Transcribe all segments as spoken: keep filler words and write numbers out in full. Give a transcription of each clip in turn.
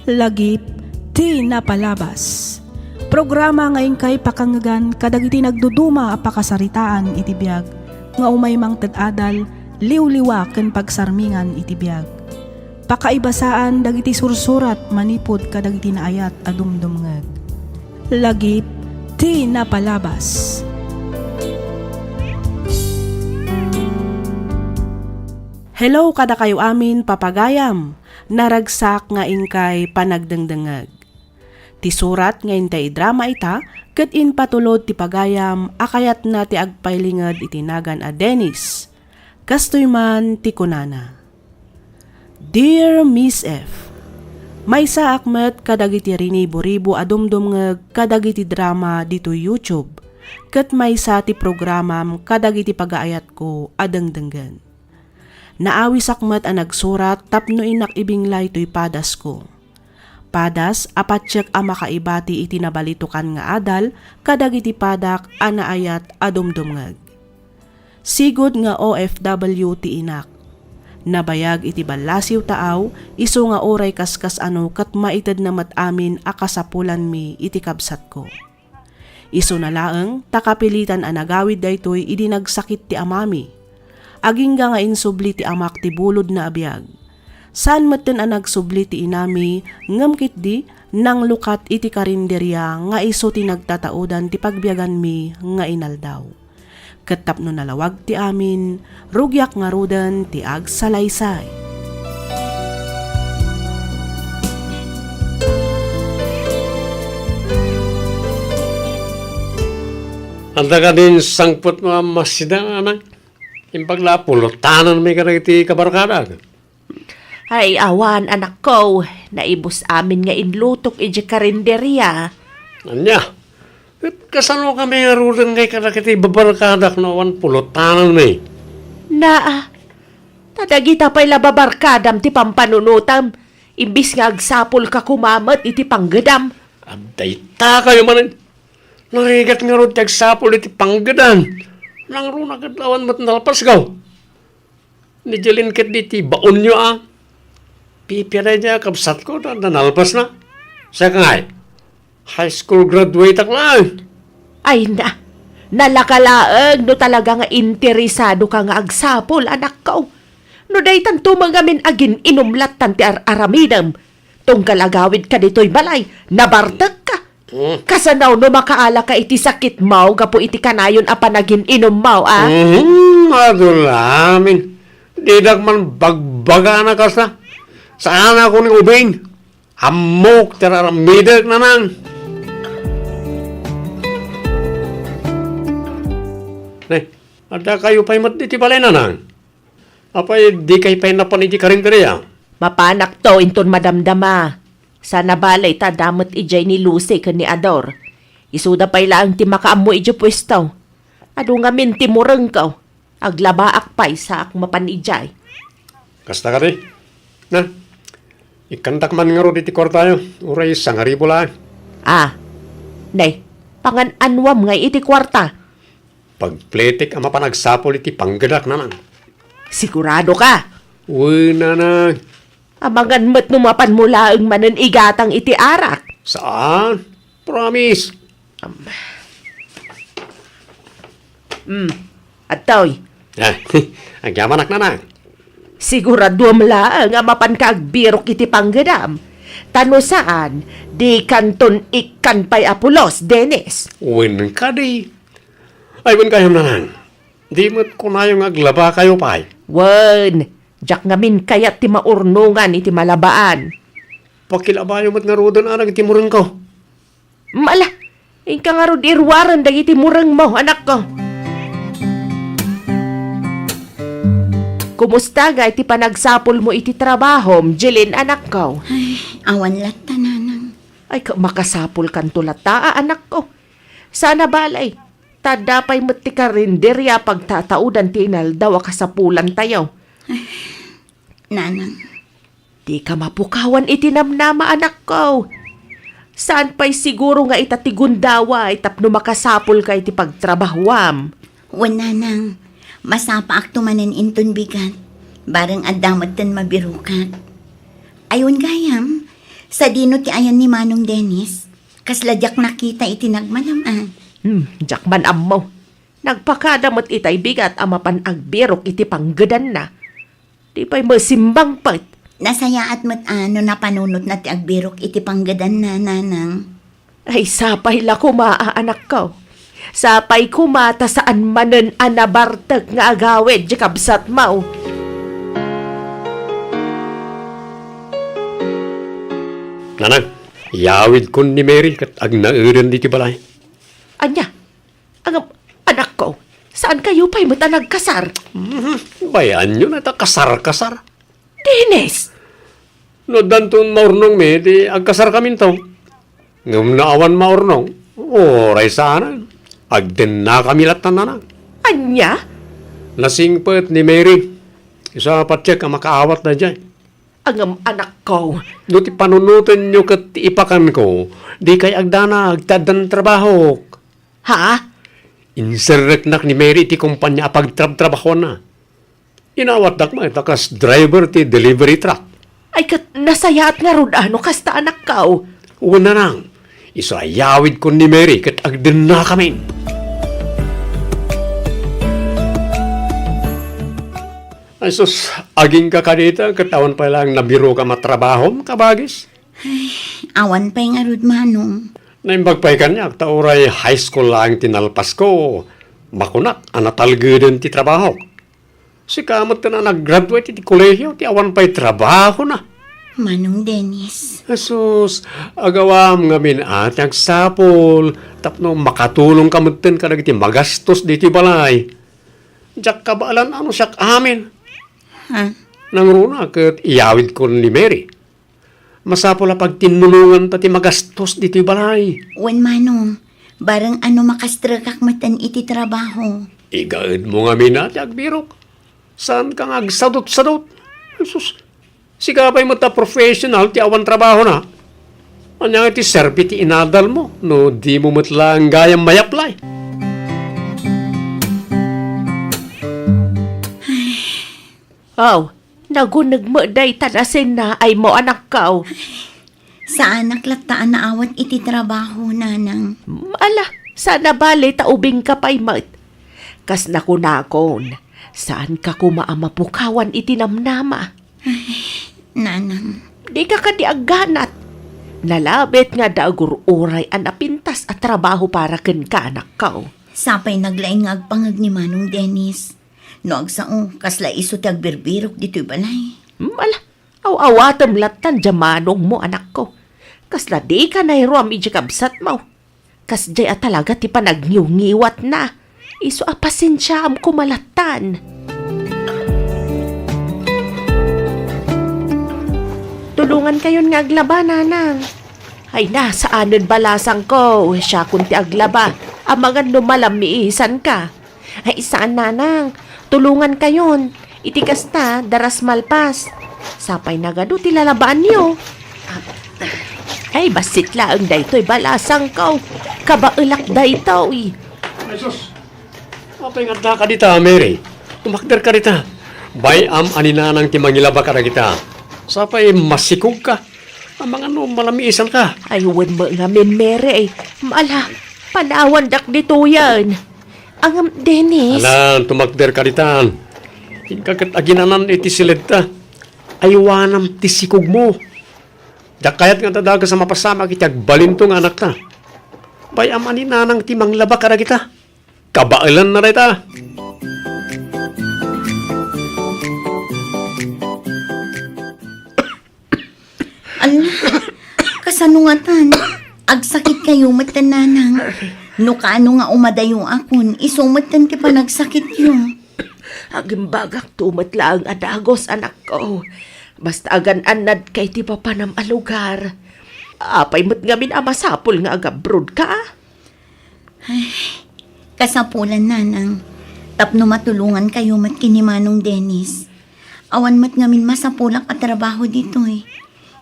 Lagip ti napalabas. Programa nga inkay pakangngegan kadagiti nagduduma a pakasaritaan iti biag nga umay mangted adal, liwliwa ken pagsarmingan iti biag. Pakaibasaan dagiti sursurat manipud kadagiti naayat a dumdumngeg. Lagip ti napalabas. Hello kadakayo amin, papagayam! Naragsak nga inkay panagdengdengngeg. Ti surat nga intay idrama ita ket impatulod ti pagayam a kayatna ti agpailinged iti nagan a Dennis. Kastoy man ti kunana, Dear Miss F, maysaak met kadagiti riniboribo a dumdumngeg kadagiti drama ditoy YouTube, ket maysa ti programam kadagiti pagaayatko a dengdenggen. Naawisak met a nagsurat tapno innak ibinglay toy padasko. Padas a patiek a makaibati iti nabalitokan nga adal kadagiti padak a naayat a dumdumngeg. Sigud nga O F W ti inak. Nabayag iti ballasiw taaw, isu nga uray kaskas-ano ket maitedna met amin a kasapulanmi iti kabsatko. Isuna laeng ta kapilitan a nagawid daytoy idi nagsakit ti amami. Agingga nga insubli ti amak ti bulodna a biag. Saan metten a nagsubli ti inami, ngem ketdi nanglukat iti karinderia nga isu ti nagtataudan ti pagbiaganmi nga inaldaw. Ket tapno nalawag ti amin, rugiak ngaruden ti agsalaysay. Adda kadin sangpet nga masida, anak? Imbag la a pulotananmi kadagiti kabarkadak. Ay, awan, anakko. Naibus amin nga inlutok idiay karinderia. Ania? Ket kasano kami ngaruden ngay kadagiti babarkadak no awan pulotananmi? Naa, ta dagita pay la babarkadam ti pampanunotam, imbis nga agsapulka koma met iti panggedam. Adda ita kayo manen. Narigat ngarud ti agsapul iti panggedam. Nangruna ket awan met nalpasko. Ni Jeline ketdi ti baonyo a. Pipia daydiay a kabsatko ta, ta nalpasna. Siak ngay, high school graduate-ak laeng. Ay na, nalaka laeng no talaga nga interesadoka nga agsapul, anakko. No daytanto mangamin agin-inum lattan ti ar-aramidem, tunggal agawidka ditoy balay, nabartekka. Mm. Kasano no makaalaka iti sakitmo gapu iti kanayon a panagin-inummo, a? Mm, adu la amin. Didak man bagbagana kasta. Saanakon nga ubing. Ammok ti ar-aramidek, nanang. Ne, adda kayo pay met iti balay, nanang? Apay, dikay pay napan iti karinderia? Mapanakto inton madamdama. Sana balay ta adda met idiay ni Lucy ken ni Ador. Isuda pay laeng ti makaammo idiay puesto. Adu ngamin ti murengko. Aglabaak pay saak mapan idiay. Kasta kadi? Na, ikkantak man ngarud iti kuartayo. Uray sangaribu laeng. Ah, ne, pangan-anuam ngay iti kuarta? Pagpletek a mapan agsapul iti panggedak, nanang. Sigurado ka? Wen, nanang. Amangan met no mapanmo laeng manen igatang iti arak. Saan? Promise. Am. Hmm. Adtoy. Ah, agyamanak, nanang. Siguraduam laeng a mapanka agbirok iti panggedam. Ta no saan, dikanton ikkan pay a pulos, Dennis. Wen kadi. Ay, wen kayam, nanang. Di met kunayo nga aglabakayo pay. Wen, diak ngamin kayat ti maurnongan iti malabaan. Pakilabayo met ngaruden, anak, iti murengko. Mala, inka ngarud iruaren dagiti murengmo, anakko. Kumusta nga iti panagsapulmo iti trabahom, Jeline, anakko? Ay, awan latta, nanang. Ay, ka-, makasapulkanto latta, a, anakko. Sana balay, ta adda pay met ti karinderia a pagtataudan ti inaldaw a kasapulantayo. Ay, nanang. Dika mapukawan iti namnama, anakko. Saan pay siguro nga ita ti gundaway tapno makasapulka iti pagtrabahuam? Wen, nanang, masapaakto manen inton bigat. Bareng adda metten mabirokak. Ay, wen gayam, Sadino ti ayan ni Manong Dennis? Kasla diak nakita iti nagmanaman. Hmm, diak man ammo. Nagpakada met itay bigat a mapan agbirok iti panggedanna. Di pay masimbang pet. Nasayaat met a no napanunotna ti agbirok iti panggedanna, nanang. Ay, sapay la koma a anakko. Sapay koma ta saan manen a nabartek nga agawid ti kabsatmo. Nanang, iyawidkon ni Mary ket agnaeden ditoy balay. Ania? Ngem, anakko, saankayo pay met a nagkasar? Mhm. Bay-anyo na ta kasar-kasar. Dennis! No addanton maurnongmi, di agkasarkaminto. Ngem no awan maurnong, uray saanen. Agdennakami latta, nanang. Ania? Nasingpet ni Mary. Isu a patiek a makaawat daydiay. Ngem, anakko. No ti panunotenyo ket ti ipakanko, dikay agdanag ta addan trabahok. Ha? Inserreknak ni Mary iti kompania a pagtrabtrabahuanna. Inawatdak met a kas driver ti delivery truck. Ay, ket nasayaat ngarud a no kasta, anakko. Wen, nanang, isu a iyawidkon ni Mary ket agdennakami. Ay sus, agingga kadita ket awan pay laeng nabirokam a trabahom, kabagis? Awan pay ngarud, Manong. Naimbag pay kaniak ta uray high school laeng ti nalpasko, makunak a natalgeden ti trabahok. Sika met a nag-graduate iti kolehio ti awan pay trabahona. Manong Dennis. Jesus, agawam ngamin a ti agsapul tapno makatulongka metten kadagiti magastos ditoy balay. Diak kabaelan a no siak amin. Ha? Nangruna ket iyawidkon ni Mary. Masapul a pagtinnulonganta ti magastos ditoy balay. Wen, Manong, bareng a no makastrekak metten iti trabaho. Igaedmo ngamin a ti agbirok. Saanka nga agsadutsadut. Jesus, sika pay met a professional ti awan trabahona. Ania nga ti serbi ti inadalmo no dimo met laeng gayam mayaplay? Aw, naguneg met dayta nasennaaymo, anakko. Saanak latta a naawat iti trabaho, nanang. Ala, saan a bale ta ubingka pay met. Kas nakunakon, saanka koma a mapukawan iti namnama. Ay, nanang. Dika kadi agganat. Nalabit nga adda agur-uray a napintas a trabaho para kenka, anakko. Sapay naglaing nga agpangeg ni Manong Dennis. No agsao, kasla isu ti agbirbirok ditoy balay. Hmm, ala, aw-awatem lattan diay manongmo, anakko. Kasla dika nairuam idiay kabsatmo. Kasdiay a talaga ti panagniwngiwatna. Isu a pasensiaam koma lattan. Tulongankayon nga aglaba, nanang. Ay na, saanen balasangko. Siakon ti aglaba. Amangan no malamiisanka. Ay, saan, nanang. Tulongankayon. Iti kasta, daras malpas. Sapay nagadu ti lalabaanyo. Ay, bassit laeng daytoy balasangko. Kabaelak daytoy. Ay, sus. Apay nga addaka dita, Mary? Tumakderka dita. Bay-am a ni nanang ti mangilaba kadagita. Sapay masikogka. Amangan no malamiisanka. Ay, wen met ngamin, Mary. Ala, panawandak ditoyen. Ngem, Dennis. Ala, tumakderka ditan. Inka ket aginanan iti siledta. Aywanam ti sikogmo. Diak kayat nga adda dagus a mapasamak iti agbalinto nga anakta. Bay-am a ni nanang ti manglaba kadagita. Kabaelanna dayta. Ala, kasano ngatan? Agsakitkayo met, nanang. No kaano nga umadayokon, isu met ti panagsakityo. Agimbagakto met laeng a dagus, anakko. Basta agan-annadka iti papanam a lugar. Apay met ngamin a masapul nga agabrodka? Ay, kasapulan, nanang, tapno matulongankayo met ken ni Manong Dennis. Awan met ngamin masapulak a trabaho ditoy.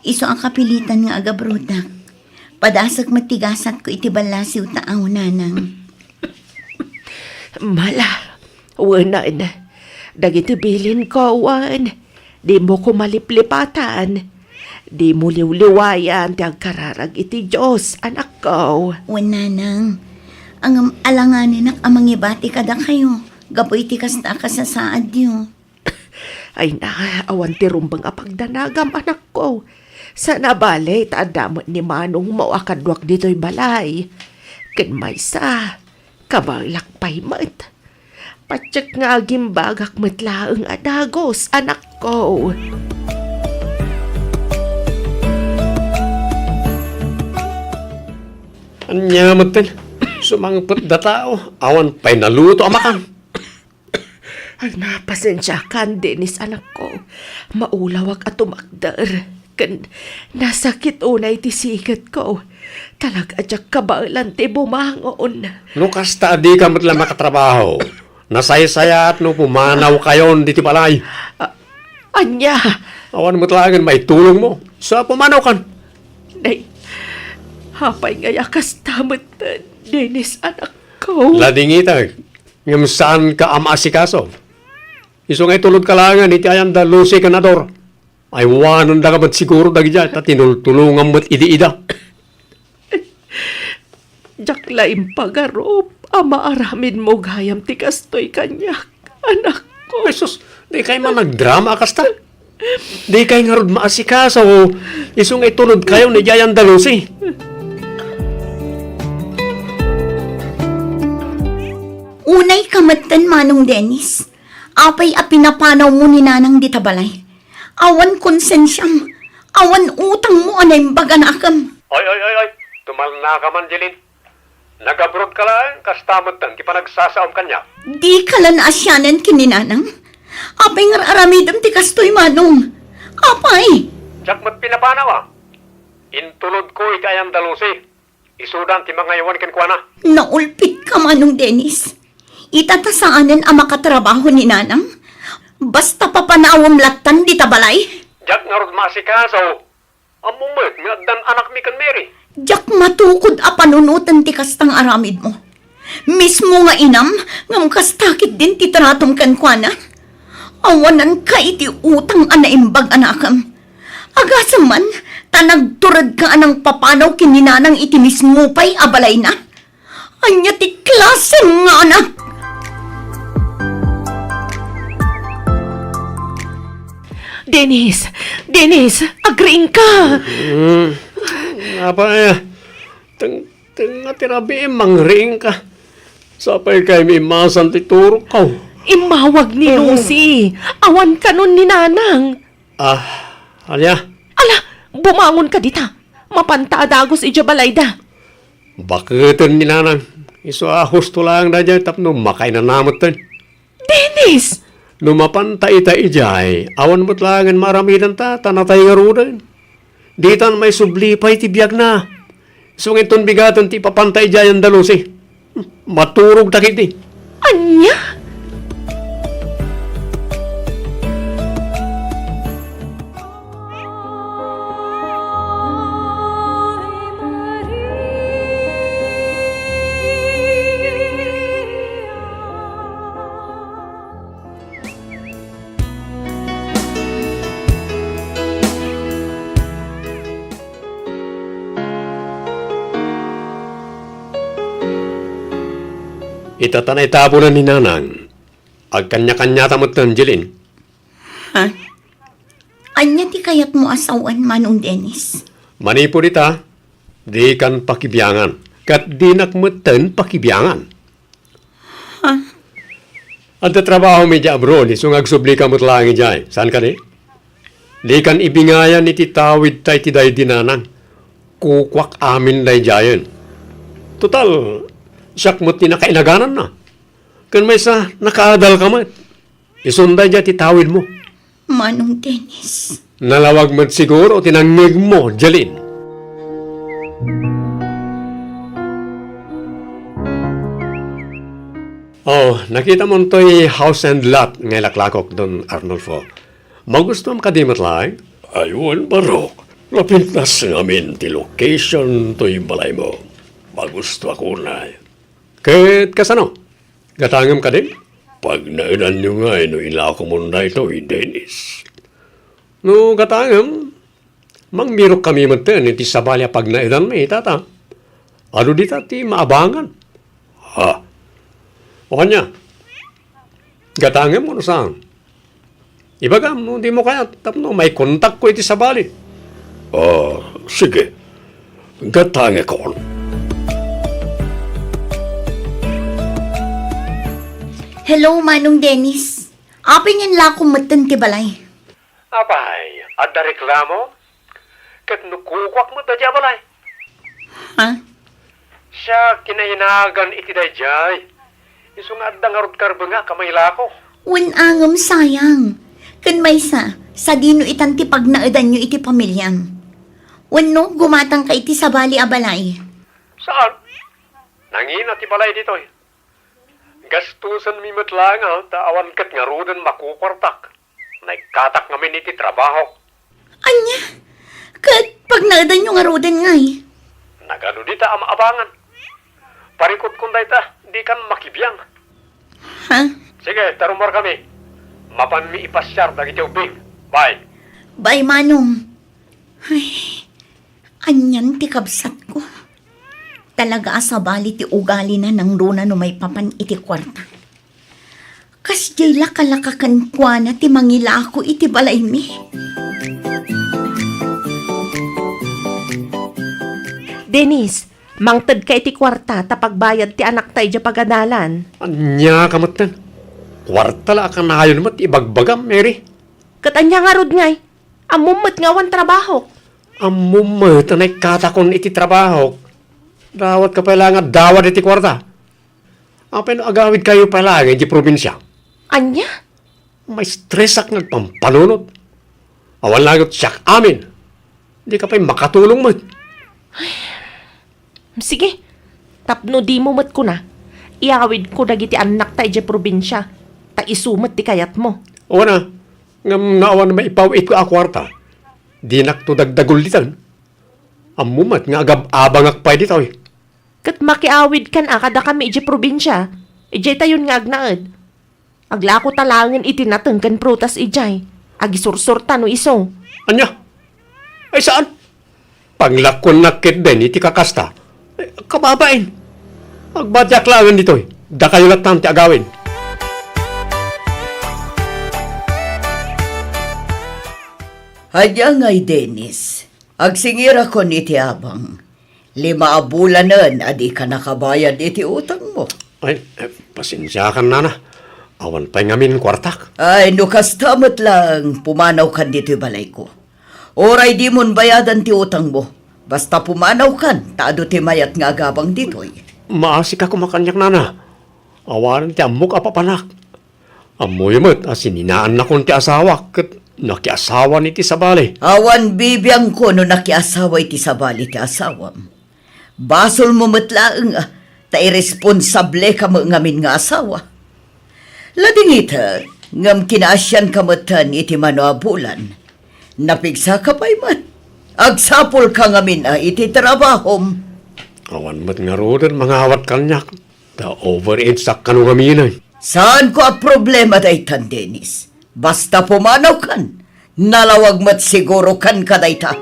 Isu a kapilitan nga agabrodak. Padasek met ti gasatko iti ballasiw ta aw, nanang. Mala, wenen, dagiti bilinko, wen, dimo koma liplipatan. Dimo liwliwayan ti agkararag iti Dios, anakko. Wen, nanang. Ngem alanganenak a mangibati kadakayo gapu iti kasta a kasasaadyo. Ay na, awan ti rumbeng a pagdanagam, anakko. Saan a bale ta adda met ni manongmo a kaduak ditoy balay. Ken maysa, kabaelak pay met. Patiek nga agimbagak met laeng a dagus, anakko. Ania metten, sumangpet da tao, awan pay naluto a makan. Ay, na, pasensiakan, Dennis, anakko. Maulawak a tumakder. Ken nasakit unay ti siketko. Talaga a diak kabaelan ti bumangon. No kasta a dika met la makatrabaho, nasaysayaat no pumanawkayon ditoy balay. A-, ania? Awan met laengen maitulongmo. Sa pumanawkan. Nay, apay ngay a kasta met, Dennis, anakko? Ladingitek, ngem saanka a maasikaso. Isu nga itulodka laengen iti ayanda Lucy ken Ador. Aywanendaka met siguro dagidiay, ta tinultulongam met idi ida. Diak la impagarup a maaramidmo gayam ti kastoy kaniak, anakko. Jesus, dikay man nagdrama a kasta. Dikay ngarud maasikaso, isu nga itulodkayon idiay ayanda Lucy. Unayka metten, Manong Dennis. Apay a pinapanawmo ni Nanang dita balay? Awan konsensiam, awan utangmo a naimbag a nakem. Oy, oy, oy, oy! Tumalnaka man, Jeline. Nag-abroad ka laeng, kasta metten ti panagsasaom kaniak. Dika la naasianan ken ni Nanang? Apay nga ar-aramidem ti kastoy, Manong? Apay? Diak met pinapanaw, a. Intulodko iti ayanda Lucy. Isudan ti mangaywan kenkuana. Naulpitka, Manong Dennis. Ita ta saanen a makatrabaho ni Nanang? Basta papanawem lattan dita balay? Diak ngarud maasikaso. Ammom met nga addan anakmi ken Mary. Diak matukod a panunoten ti kasta nga aramidmo. Mismo nga inam, ngem kasta ketdin ti tratom kenkuana. Awananka iti utang a naimbag a nakem. Agasem man, ta nagturedka a nangpapanaw ken ni Nanang iti mismo pay a balayna. Ania ti klasem nga anak? Dennis! Dennis! Agriingka! Mm. Apay, teng-, tengnga ti rabiim, mangriingka. Sapay kaymi immasan ti turokko. Immawag ni Mm. Lucy. Awan kanon ni Nanang. Ah, ania? Ala, bumangonka dita. Mapanta a dagus idiay balayda. Baketen ni Nanang. Isu a husto laeng daydiay tapno makainana metten. Dennis! No mapanta ita idiay, awan met laengen maaramidanta, ta natay ngaruden. Ditan maisubli pay ti biagna. Isu nga inton bigaten ti ipapanta idiay ayanda Lucy. Maturogta ketdi. Ania? Ita ta naitaponan ni Nanang, agkaniakaniata metten, Jeline. Ha? Ania ti kayatmo a sawen, Manong Dennis? Manipud ita, dikan pakibiangan, ket dinak metten pakibiangan. Ha? Adda trabahomi idiay abroad, isu nga agsublika met laeng idiay. Saan kadi? Dikan ibingayan iti tawidta iti daydi, Nanang. Kukuak amin daydiayen. Total, siak met ti nakainagananna. Ken maysa, nakaadalka met. Isun daydiay ti tawidmo. Manong Dennis. Nalawag met siguro ti nangngegmo, Jeline. Oh, nakitam toy House and Lot nga ilaklakok, Don Arnulfo. Magustuam kadi met laeng? Ay, wen, barok. Napintas ngamin ti location toy balaymo. Magustuak unay. Ket kasano? Gatangem kadi? Pagnaedanyo ngay no ilakomon daytoy, Dennis. No gatangem, Mangmirokkami metten iti sabali a pagnaedanmi, tata. Adu dita ti maabangan. Ha? O ania? Gatangem wenno saan? Ibagam no dimo kayat tapno maikontakko iti sabali. Ah, sige. Gatangekon. Hello, Manong Dennis. Apay nga inlakom metten ti balay? Apay, adda reklamo? Ket no kukuak met daydiay a balay? Ha? Siak, kinahinagan iti daydiay. Isu nga adda ngarud karbengak a mailako. Wen, ngem sayang. Ken maysa, sadino itan ti pagnaedanyo iti pamiliam? Wenno, gumatangka iti sabali a balay? Saan? Nangina ti balay ditoy. Gastusenmi met laeng, ah, ta awan ket ngaruden makukuartak. Naikkatak ngamin iti trabaho. Ania? Ket pagnaedanyo ngaruden ngay? Nagadu dita a maabangan. Parikutkon dayta, dikan makibiang. Ha? Sige, ta rumuarkami. Mapanmi ipasiar dagiti ubbing. Bye. Bye, Manong. Ay, anian ti kabsatko? Talaga a sabali ti ugalina nangruna no maipapan iti kuarta. Kasdiay la kalaka kenkuana ti mangilako iti balaymi. Dennis, mangtedka iti kuarta ta pagbayad ti anakta idiay pagadalan. Ania ka metten? Kuarta la a kanayon met ibagbagam, Mary. Ket ania ngarud ngay? Ammom met nga awan trabahok. Ammom met a naikkatakon iti trabahok. Dawatka pay laeng nga addawa dayta kuarta. Apay no agawidkayo pay laeng idiay probinsia? Ania? Maistresak nga agpampanunot. Awan laeng siak amin. Dika pay makatulong met. Sige, tapno dimo met kuna, iawidko dagiti annakta idiay probinsia, ta isu met ti kayatmo. Wen a, ngem no awan maipaw-itko a kuarta, dinakto dagdagulditan. Ammom met nga agab-abangak pay ditoy. Ket makiawidkan a kadakami idiay probinsia, idiaytayon nga agnaed. Aglakota laengen iti nateng ken prutas idiay. Agisursurta no isu. Ania? Ay, saan? Paglakuennak ketdi iti kakasta. Ay, kababain. Agbatiak laengen ditoy. Dakayo lattan ti agawid. Ania ngay, Dennis? Agsingirakon iti abang. Lima a bulanen a dika nakabayad iti utangmo. Ay, eh, pasensiakan, nana. Awan pay ngamin kuartak. Ay, no kasta met laeng, pumanawkan ditoy balayko. Uray dimon bayadan ti utangmo, basta pumanawkan, ta adu ti mayat nga agabang ditoy. Maasika koma kaniak, nana. Awanen ti ammok a papanak. Ammoyo met a sininaannakon ti asawak ket nakiasawan iti sabali. Awan bibiangko no nakiasawa iti sabali ti asawam. Basolmo met laeng, ah, ta iresponsableka met ngamin nga asawa. Ladingita, ngem kinaasianka metten iti mano a bulan. Napigsaka pay met. Agsapulka ngamin a iti trabahom. Awan met ngaruden mangawat kaniak. Ta overage sak kano ngamin. Saanko a problema daytan, Dennis. Basta pumanawkan, nalawag met sigurokan kadayta.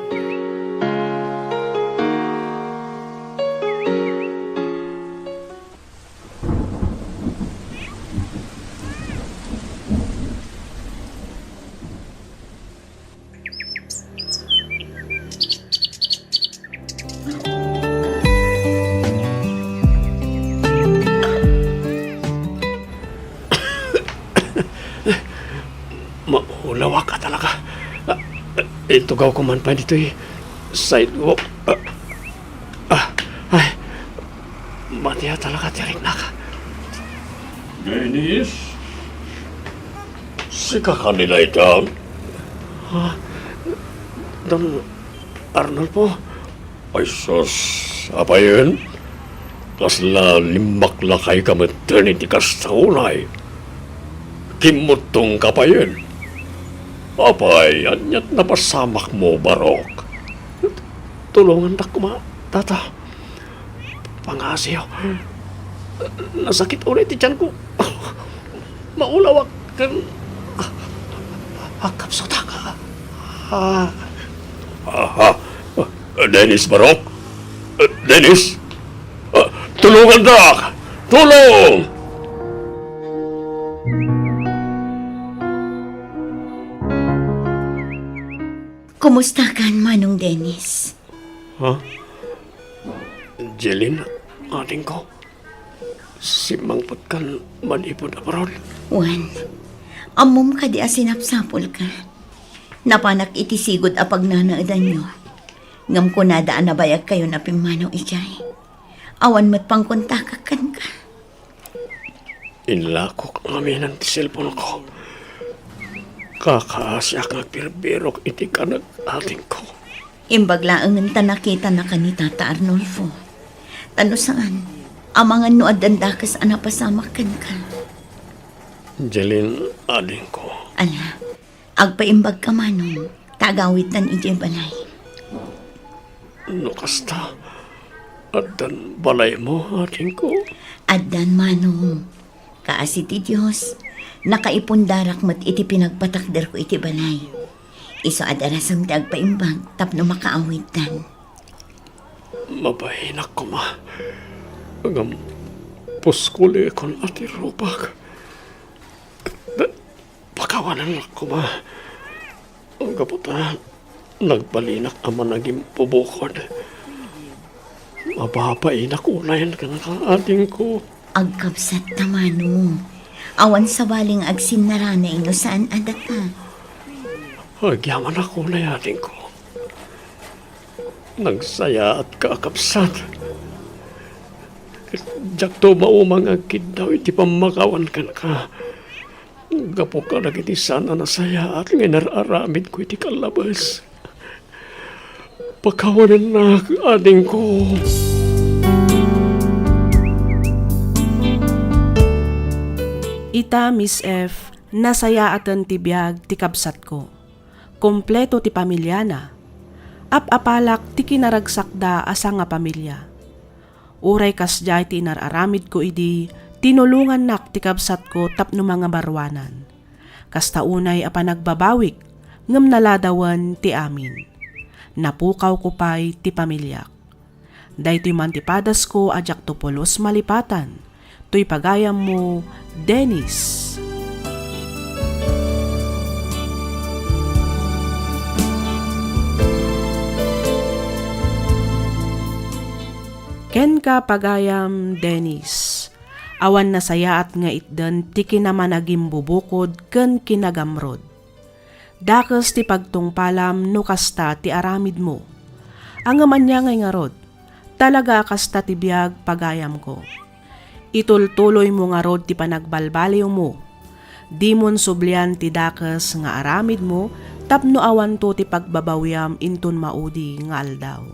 Maulawak a talaga. Ah, itugawko man pay ditoy sidewalk. Ah, ah, ay, matia talaga ti riknak. Dennis? Sika kanila itan? Ha? Don Arnulfo? Ay sus, apayen? Kasla limmaklakayka metten iti kasta unay. Kimmuttongka payen. Apay, aniat napasamakmo, Barok? Tulongandak koma, tata. Pangasiyo. Nasakit unay ti tianko. Maulawak ken agkapsutak. Ah. Aha. Dennis Barok? Dennis? Ah, tulungandak! Tulong! Kumusta kan, Manong Dennis? Ha? Jeline, adingko. Simmangpet kan manipud abroad. Juan, ammom kadi a sinapsapulka? Napanak iti sigud a pagnanaedanyo. Ngem kunada a nabayagkayon a pimmanaw idiay. Awan met pangkontakak kenka. Inlakok amin ti cellphone-ko. Kakaasiak nga agbirbirok iti kanag-atingko. Imbag laengen ta nakitanaka ni Tata Arnulfo. Ta no saan, amangan no addan dakes a napasamak kenka. Jeline, adingko. Ala, agpaimbagka, Manong, ta agawidtan idiay balay. No kasta, addan balaymo, adingko? Addan, Manong. Kaasi ti Dios, nakaipundarak met iti pinagpatakderko iti balay. Isu a darasem ti agpaimbag tapno makaawidtan. Mabainak koma. Ngem puskolekon a ti rupak. Pakawanennak koma. Gapu ta nagbalinak a managimbubukod. Mababainak unayen kenka, adingko. Agkabsatta, Manong. Awan sabali nga agsinnaranay no saan a data. Agyamanak unay, adingko. Nagsayaatka a kabsat. Diakto maumay nga agkiddaw iti pammakawan kenka. Gapu kadagiti saan a nasayaat nga inar-aramidko iti kallabes. Pakawanennak, adingko. Ita, Miss F, nasayaaten ti biag ti kabsatko. Kompleto ti pamiliana. Ap-apalak ti kinaragsakda a sangapamilia. Uray kasdiay ti inar-aramidko idi, tinulongannak ti kabsatko tapno mangabaruanan. Kasta unay a panagbabawik, ngem naladawen ti amin. Napukawko pay ti pamiliak. Daytoy man ti padasko a diakto pulos malipatan. Toy pagayammo, Dennis. Kenka, pagayam Dennis, awan nasayaat nga itden ti kinamanagimbubukod ken kinagamrod. Dakes ti pagtungpalam no kasta ti aramidmo. Ngem ania ngay ngarud? Talaga a kasta ti biag, pagayamko. Itultuloymo ngarud ti panagbalbaliwmo. Dimon sublian ti dakes nga aramidmo tapno awanto ti pagbabawiam inton maudi nga aldaw.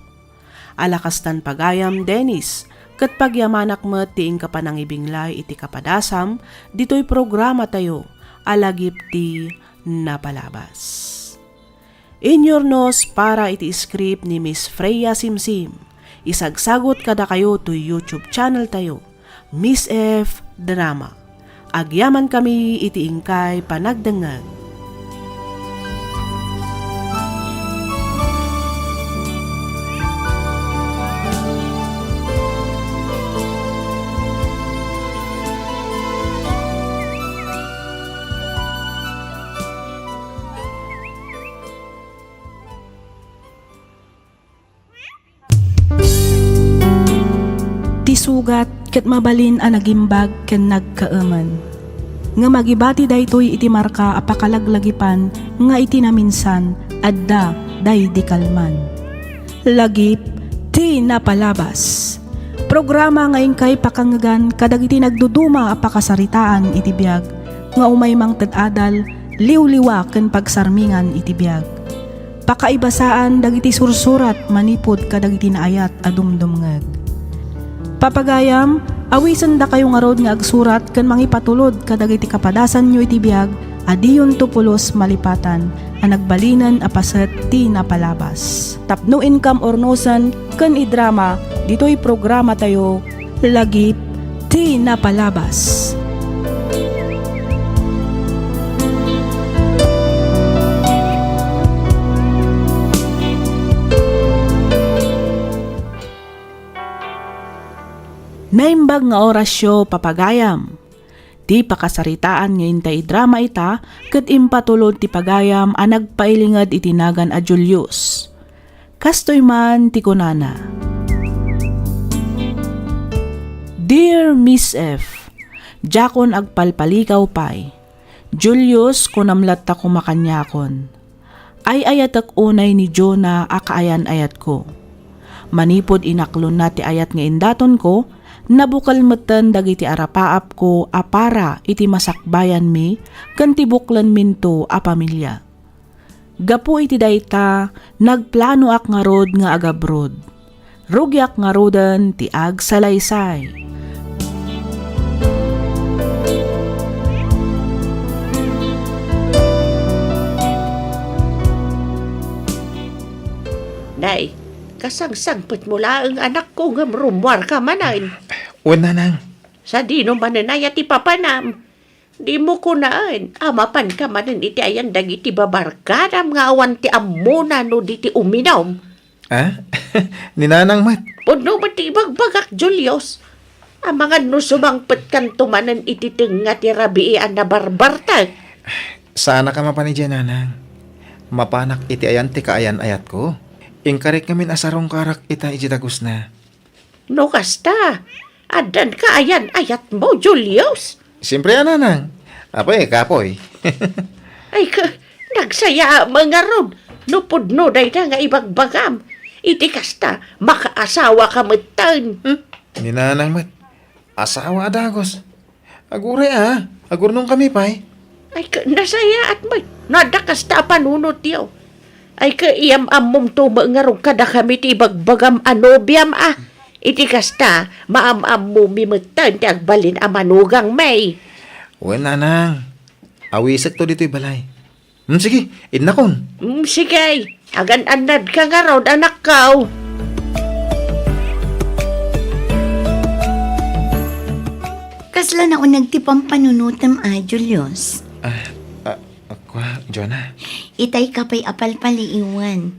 Ala kastan, pagayam Dennis, ket pagyamanak met ti inka panangibinglay iti kapadasam ditoy programatayo a Lagip ti Napalabas. Inyurnos para iti script ni Miss Freya Simsim. Isagsagut kadakayo toy YouTube channel tayo, Miss F Drama. Agyamankami iti inkay panagdengngeg. Ti sugat ket mabalin a nagimbag ken nagkaemen. Ngem agibati daytoy iti marka a pakalaglagipan nga iti naminsan, adda daydi kalman. Lagip ti Napalabas. Programa nga inkay pakangngegan kadagiti nagduduma a pakasaritaan iti biag nga umay mangted adal, liwliwa ken pagsarmingan iti biag. Pakaibasaan dagiti sursurat manipud kadagiti naayat a dumdumngeg. Papagayam, awisendakayo ngarud nga agsurat ken mangipatulod kadagiti kapadasanyo iti biag a diyonto pulos malipatan a nagbalinen a paset ti napalabas. Tapno inkam urnosen ken idrama ditoy programatayo, Lagip ti Napalabas. Naimbag nga orasyo, papagayam. Ti pakasaritaan nga intay idrama ita ket impatulod ti pagayam a nagpailinged iti nagan a Julius. Kastoy man ti kunana, "Dear Miss F, diakon agpalpalikaw pay. Julius, kunam latta koma kaniakon. Ay-ayatek unay ni Jonah a kaayan-ayatko. Manipud inaklonna ti ayat nga indatonko, nabukel metten dagiti arapaapko a para iti masakbayanmi ken ti buklenminto a pamilia. Gapu iti dayta, nagplanoak ngarud nga agabroad. Rugiak ngaruden ti agsalaysay." Nay, kasangsangpetmo laeng, anakko, ngem rummuarka manen. Wen, nanang. Sadino manen aya ti papanam? Dimo kunaen a mapanka manen iti ayan dagiti babarkadam nga awan ti ammona no di ti uminum. Ah? Ni nanang met. Pudno met ti ibagbagak, Julius. Amangan no sumangpetkanto manen iti tengnga ti rabii a nabarbartek. Saannak a mapan idiay, nanang. Mapanak iti ayan ti kaayan-ayatko. Inkarik ngamin a sarungkarak ita idiay dagusna. No kasta, addan kaayan-ayatmo, Julius? Siempre a, nanang. Apay, kapoy. Ay, ka, nagsayaat ngarud no pudno dayta nga ibagbagam. Iti kasta, makaasawaka metten. Hmm? Ni nanang met. Asawa a dagus. Aguray a, agurnongkami pay. Ay, ka, nasayaat met. No adda kasta a panunotyo. Ay, ka, iyam-ammomto met ngarud kadakami ti ibagbagam a nobiam a. Iti kasta, maam-ammomi metten ti agbalin a manugangmi. Wen, nanang. Awisekto ditoy balay. Hmm, sige, innakon. Mm, sige. Agan-annadka ngarud, anakko. Kasla nauneg ti pampanunotem a, Julius? Ah, ah, kua, Jonah. Itay ka pay a palpaliiwan.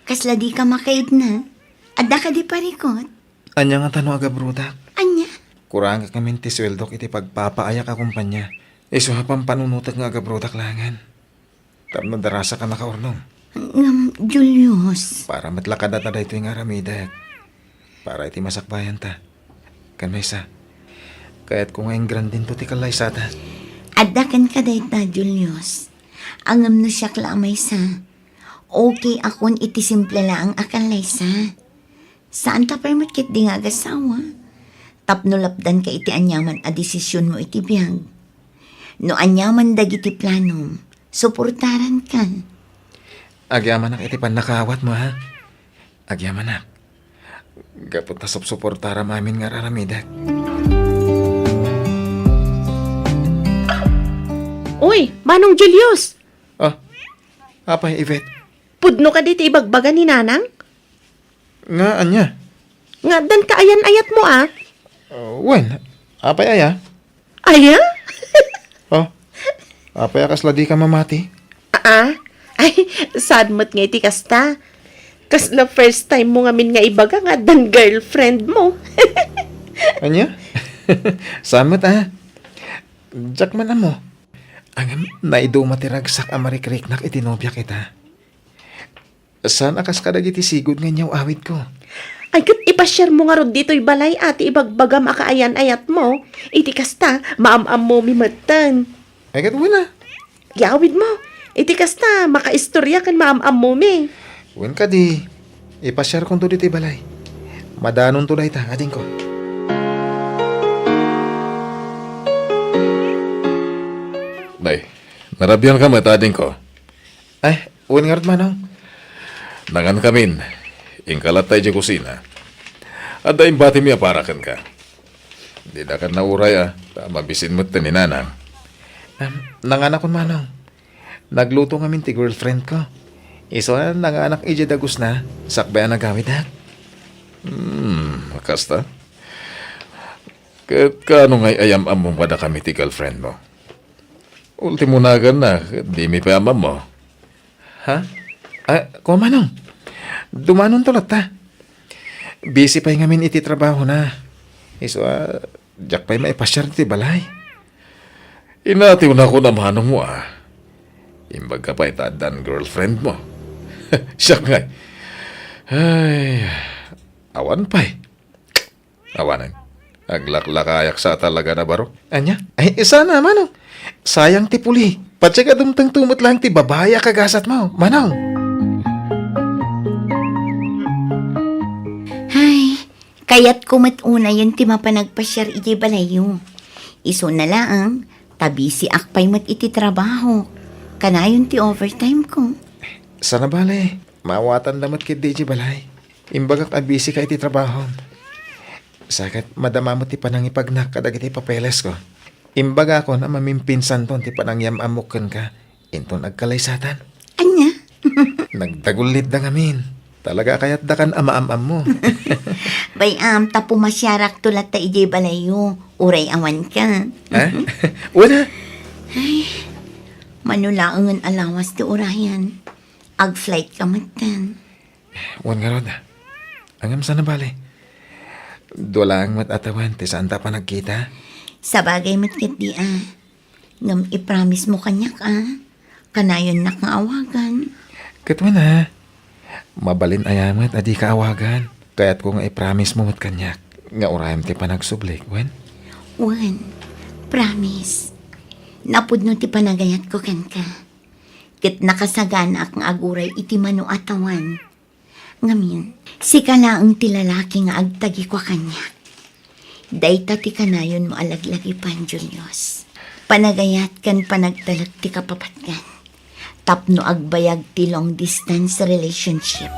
Kasla dika makaidna? Adda kadi parikut? Ania ngata no agabrodak? Ania? Kurangek ngamin ti sueldok iti pagpapaayak a kompania. Isu a pampanunotek nga agabrodak laengen. Tapno darasaka makaurnong. Ngem, Julius. Para met la kadata daytoy nga aramidek. Para iti masakbayanta. Ken maysa, kayatko nga ingrandento ti kallaysata. Adda kenka dayta, Julius. Ngem no siak la a maysa, okay akon iti simple laeng a kallaysa. Saanta pay met ketdi nga agasawa. Tapno lapdanka iti aniaman a desisionmo iti biag. No aniaman dagiti planom, suportaranka. Agyamanak iti pannakaawatmo, ha? Agyamanak. Gapu ta supsuportaram amin nga ar-aramidek. Uy, Manong Julius! Ah, apay, Yvette? Pudno kadi ti ibagbaga ni Nanang? Nga ania? Nga addan kaayan-ayatmo, a? Uh, wen, apay aya? Aya? Oh, apay a kasla dika mamati? Aa? Ay, saan met nga iti kasta? Kasla first time mo ngamin nga ibaga nga addan girlfriend mo. Ania? Saan met, a? Diak man ammo. Ngem, naiduma ti ragsak a marikriknak iti nobiak ita. Saan a kas kadagiti sigud nga inyaw-awidko? Ay, ket ipasiarmo ngarud ditoy balay a ti ibagbagam a kaayan-ayatmo. Iti kasta, maam-ammomi metten. Ay, ket wen a. Yawidmo. Iti kasta, makaistorya ken maam-ammomi. Wen kadi, ipasiarkonto ditoy balay. Madanonto dayta, adingko. Nay, narabianka met, adingko. Ay, wen ngarud, Manong. Nangankamin, inka latta idiay kusina. Adda imbatimi a para kenka. Didakan nauray a, ta mabisin met ti ni Nanang. Em, nanganakon, Manong. Nagluto ngamin ti girlfriendko. Isu a nanganak idiay dagusna, sakbay a nagawidak. Hmm, kasta? Ket kaano ngay a yam-ammom kadakami ti girlfriendmo? Ultimo naganna, ket dimi pay ammo. Ha? Ah, kua, Manong. Dumanonto latta. Busy pay ngamin iti trabahona. Isu a, diak pay maipasiar iti balay. Inatiwnakon a manongmo a. Imbag ka pay ta addan girlfriend mo. Siak ngay. Ay, awan pay. Awanen. Aglaklakayak sa talaga na baro. Ania? Ay, sana, manong. Sayang ti puli. Patse ka dumteng tumot lang ti babai a kagasat mo, manong. Ay, kayatko met unayen ti mapan agpasiar idiay balayyo. Isuna laeng, ta busy ak pay met iti trabaho. Kanayon ti overtime ko. Sana bale, maawatan da met ketdi idiay balay. Imbagak a busy ka iti trabahom. Sa ket madama met ti panangipagnak kadagiti papelesko. Imbagakon a mamimpinsanton ti panangyam-ammok kenka inton agkalaysatan. Ania? Nagdagullit da ngamin. Talaga a kayatdakan a maam-ammo. Bay-am, ta pumasiarakto latta idiay balayyo, uray awanka. Ha? Wala. Ay, mano laengen a lawas ti urayan. Ag-flight ka metten. Wen ngarud. Ngem sana bale. Dua laeng met a tawen ti saanta a panagkita. Sabagay met ketdi a. Ngem i-promise mo kaniak a. Kanayonnak nga awagan. Ket wen a. Mabalin aya met a dika awagan. Kayatko nga i-promise mo met kaniak nga urayem ti panagsublik, wen? Wen. Promise. Napudno ti panagayatko kenka. Ket nakasaganaak nga aguray iti mano a tawen. Ngamin, sika laeng ti lalaki nga agtagikua kaniak. Dayta ti kanayonmo a laglagipan, Julius. Panagayat ken panagtalek ti kapapatgan. Tapno agbayag ti long distance relationship.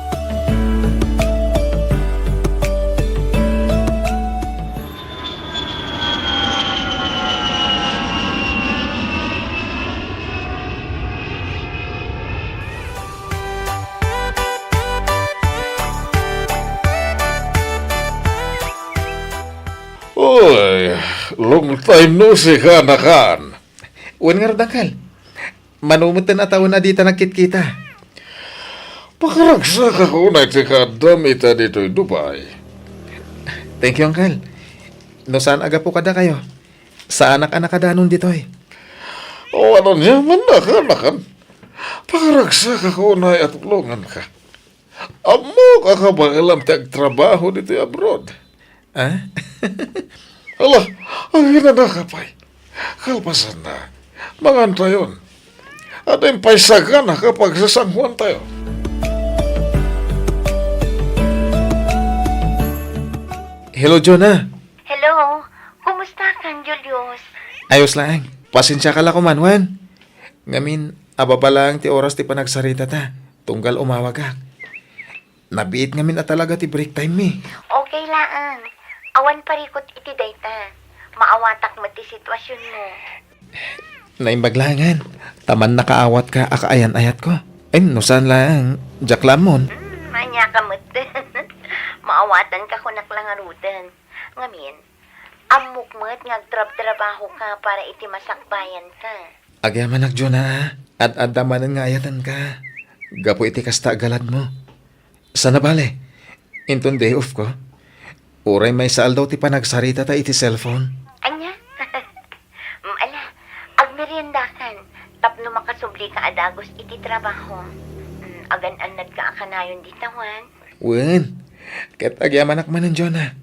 Oy, long time no see, kanakan. Wen ngarud, Uncle. Mano metten a tawen a dita nagkitkita. Pakaragsakak unay ti kaaddam ita ditoy Dubai. Thank you, Uncle. No saan a gapu kadakayo, saanak a nakadanon ditoy. O, ano niya man, nakanakan. Pakaragsakak unay a tulonganka. Ammok a kabaelam ti agtrabaho ditoy abroad. Ah? Ala, aginanaka pay. Kalpasanna, mangantayon. Adda pay sagana a pagsasanguantayo. Hello, Jonah. Hello. Kumusta kan, Julius? Ayos laeng. Pasensiaka la koman, wen. Ngamin, ababa laeng ti oras ti panagsaritata. Tunggal umawagak. Nabiit ngamin a talaga ti break time mi. Okay laeng. Awan parikut iti dayta. Maawatak met ti situasionmo. Naimbag laengen, ta mannakaawatka a kaayan-ayatko. Ay, no saan laeng, diak la ammon. Hmm, aniaka met. Maawatanka kunak la ngaruden. Ngamin, ammok met nga agtrabtrabahoka para iti masakbayanka. Agyamanak, Jonah, a. Ad-adda manen nga ayatenka. Gapu iti kasta a galadmo. Sana bale, inton day off ko, uray maysa aldaw ti panagsaritata iti cellphone. Ania? Mm, ala, agmeriendakan tapno makasublika a dagus iti trabaho. Mm, agan-annadka a kanayon dita wen. Wen, ket agyamanak manen, Jonah.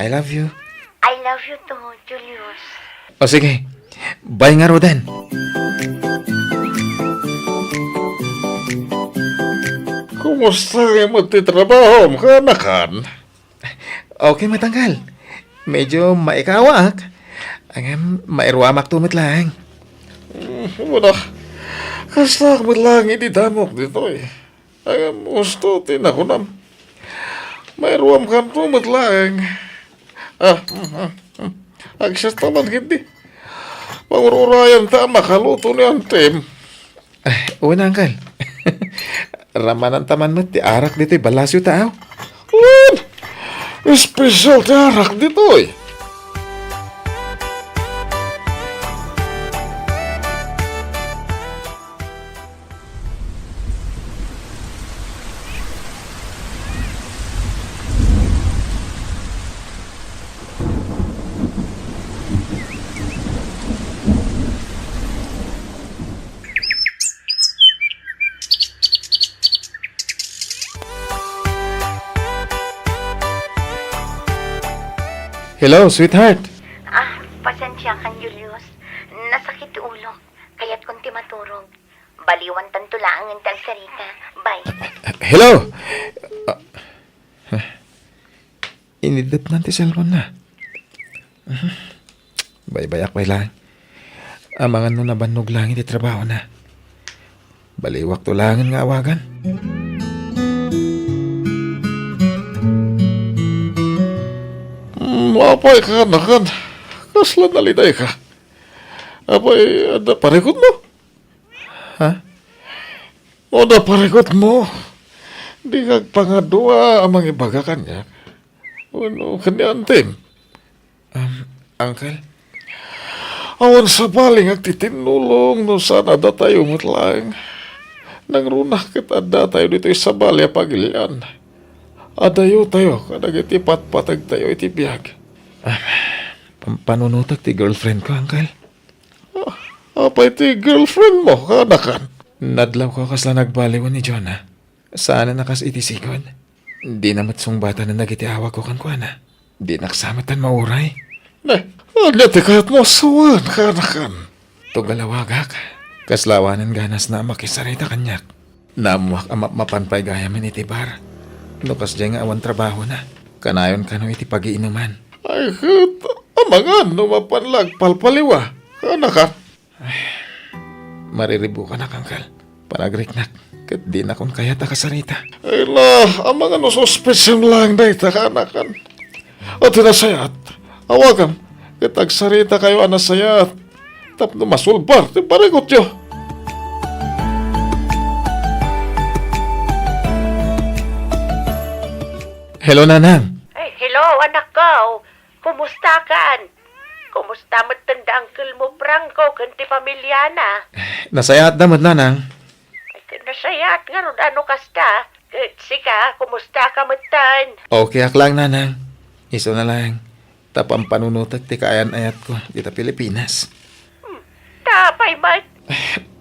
I love you. I love you too, Julius. O sige, bye ngaruden. Kumusta met ti trabahom, kanakan? Okay met, Uncle. Medyo maikawaak. Ngem mairuamakto met laeng. Mm, wen a, kastaak met laeng idi damok ditoy. Ay, husto ti nakunam. Mairuamkanto met laeng. Ah, mm, mm, mm. Agsasta man ketdi. Pangur-urayanta a makaluto ni Auntiem. Ay, wen, Uncle. Ramananta man met ti arak ditoy balasyo ta, aw. Wen! Espesyal ti arak ditoy. Hello, sweetheart. Ah, pasensya kan, Julius. Nasakit ti ulok. Kayatkon ti maturog. Baliwantanto laengen ti agsarita. Bye. Hello! Ah, inidepnan ti cellphone na. Baybayak pay laeng. Amangan no nabannog laeng iti trabahona. Baliwakto laengen nga awagan. Mm, apay, kanakan. Kasla nalidayka? Apay, adda parikutmo? Ha? O, adda parikutmo? Dika agpangadua a mangibaga kaniak. Wenno ken ni antim? Um, uncle? Awan sabali nga agtitinnulong no saan a datayo met laeng. Nangruna ket addatayo ditoy sabali a pagilian. Adayotayo kadagiti patpategtayo iti biag. Ah, pam-, panunotek ti girlfriend ko, uncle. Ah, apay ti girlfriend mo, kanakan? Nadlawko kasla nagbaliwen ni Jonah. Saanen a kas iti sigud. Dina met sungbatanen dagiti awagko kenkuana. Dinak sa metten mauray. Ne, ania ti kayatmo a sawen, kanakan? Tugal a wagak. Kasla awanen ganasna a makisarita kaniak. Naammoak a mapmapan pay gayamen iti bar. No kasdiay nga awan trabahona, kanayon kano iti pagiinuman. Ay, ket, amangan no mapan la agpalpaliwa, kanakan? Ay, mariribukanak, uncle. Panagriknak, ket dinakon kayat a kasarita. Ay la, amangan no suspetsem laeng dayta, kanakan. O ti nasayaat, awagam, ket agsaritakayo a nasayaat tapno masulbar ti parikutyo. Hello, Nanang. Ay, hello, anakko. Kumusta kan? Kumusta metten da uncle mo, Franco, ken ti pamiliana? Nasayaatda met, Nanang. Ay, nasayaat ngarud a no kasta. Ket sika, kumusta ka metten? Okay ak laeng, Nanang. Isuna laeng, ta pampanunotek ti kaayan-ayatko dita Pilipinas. Hmm, ta apay met?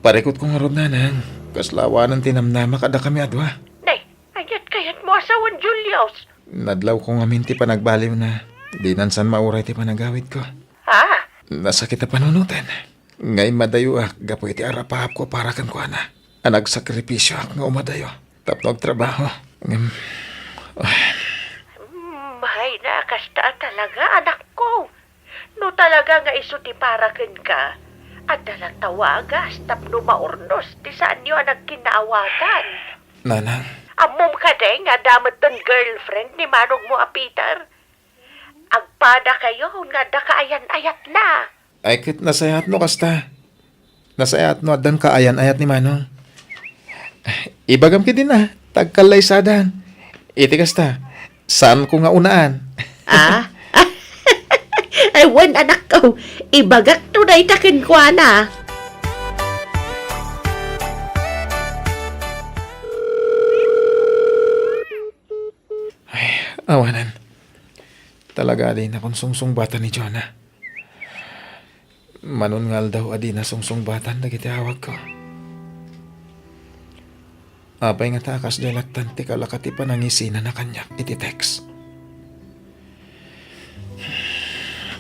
Parikutko ngarud, Nanang. Kasla awanen ti namnamak a dakami a dua. Nay, aniat kayatmo a sawen, Julius? Nadlawko ngamin ti panagbaliwna. Dinan san mauray ti panagawidko. Ha? Nasakit a panunoten. Nga immadayoak gapu iti arapahapko para kenkuana. A nagsakripisioak nga umadayo tapno agtrabaho. Ngem, ah. Hmm, ay na, kasta talaga, anakko. No talaga nga isu ti para kenka, adda la tawagas tapno maurnos ti saanyo a nagkinnaawatan. Nanang. Ammom kadi nga adda metten girlfriend ni manongmo a Peter? Agpadakayo nga adda kaayan-ayatna. Ay, ket nasayaat no kasta. Nasayaat no addan kaayan-ayat ni manong. Ibagam ketdin a, ta agkallaysadan. Iti kasta, saanko nga unaan. Ah? Ay, wen, anakko. Ibagakto dayta kenkuana. Ay, awanen. Talaga a dinakon sungsungbatan ni Jonah. Manon nga aldaw a dina sungsungbatan dagiti awagko. Apay ngata a kasdiay lattan ti kalaka ti panangisinana kaniak iti text?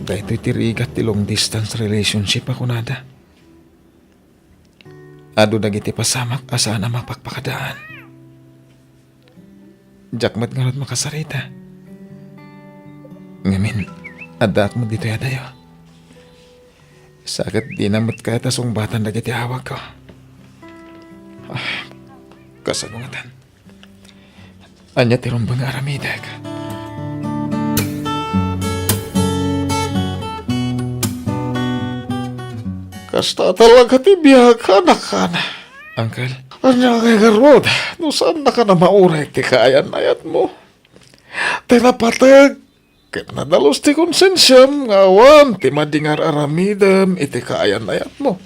Daytoy ti rigat ti long distance relationship a kunada. Adu dagiti pasamak a saan a mapakpakadaan. Diak met ngarud makasarita. Ngamin, addaak met ditoy adayo. Sa ket dina met kayat a sungbatan dagiti awagko. Ah, kasano ngatan? Ania ti rumbeng nga aramidek? Kasta talaga ti biag, anakkan. Uncle? Ania ngay ngarud, no saannaka a mauray ti kaayan-ayatmo? Ti napateg ket nadalus ti konsensiam nga awan ti madi nga ar-aramidem iti kaayan-ayatmo.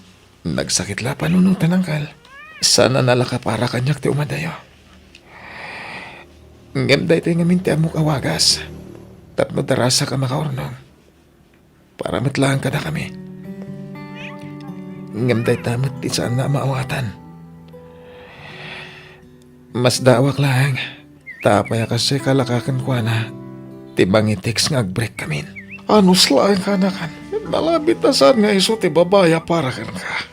Nagsakit la a panunoten, uncle. Saan a nalaka para kaniak ti umadayo. Ngem daytoy ngamin ti ammok a wagas tapno darasak a makaurnong. Para met laeng kadakami. Ngem dayta met ti saanna a maawatan. Masdaawak laeng, ta apay a kasdiay kalaka kenkuana ti mangitext nga agbreakkamin. Anus laeng, kanakan. Nalabit a saan nga isu ti babai a para kenka.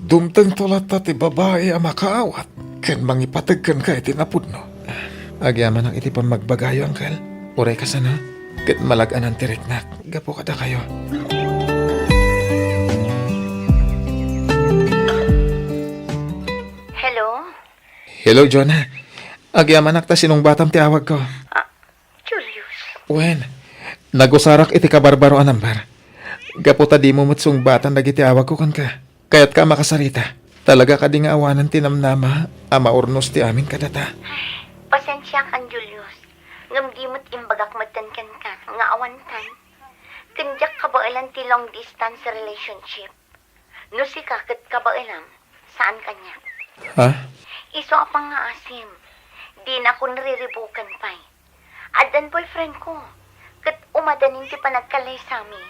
Dumtengto latta ti babai a makaawat ken mangipateg kenka iti napudno. Agyamanak iti pammagbagayo, Uncle. Uray kasano, ket malag-anan ti riknak gapu kadakayo. Hello? Hello, Jonah. Agyamanak ta sinungbatam ti awagko. Ah, Julius. Wen, nagusarak iti kabarbaro a number. Gapu ta dimo met sungbatan dagiti awagko kenka. Kayatka a makasarita. Talaga kadi nga awanen ti namnama a maurnos ti amin kadata? Pasensiakan, Julius. Ngem di met imbagak metten kenka nga awantan. Ken diak kabaelan ti long distance relationship. No sika ket kabaelam, saan kaniak. Ha? Isu a pangngaasim, dinakon riribuken pay. Addan boyfriend ko, ket umadanin ti panagkalesami.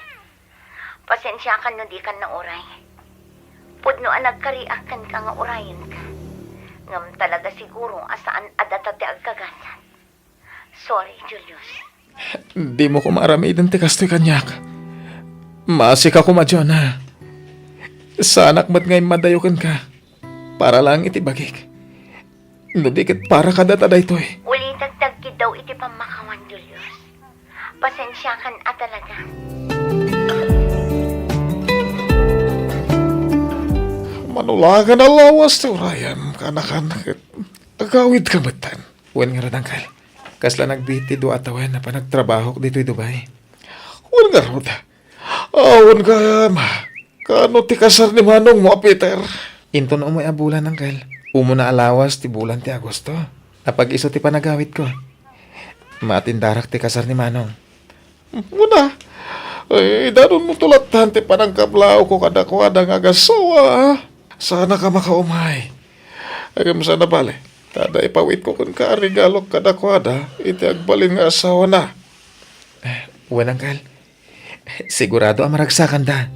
Pasensiakan no dikan nauray. Pudno a nagkariak kenka nga urayenka. Ngem talaga siguro a saan a data ti agkagasan. Sorry, Julius. Dimo koma aramiden ti kastoy kaniak. Maasika koma, Jonah. Saanak met nga immadayo kenka. Para laeng iti bagik. No di ket para kadata daytoy. Ulitek ti agkiddaw iti pammakawan, Julius. Pasensiakan a talaga. Mano laeng a lawas ti urayem, kanakan, ket agawidka metten. Wen ngarud, Uncle. Kasla nagbiit ti dua a tawen a panagtrabahok ditoy Dubai. Wen ngarud. Awan gayam. Kaano ti kasar ni manongmo a Peter? Inton ummoy a bulan, Uncle. Umuna a lawas ti bulan ti Agosto. Apag-isu ti panagawidko. Maatindarak ti kasar ni manong. Muna. Ay, idanonmo to lattan ti panangkablaawko kadakuada nga agassawa, a. Saanak a makaumay. Ngem saan a bale, ta adda ipawitko kenka a regalok kadakuada iti agbalin nga asawana. Eh, wen, Uncle. Sigurado a maragsakanda.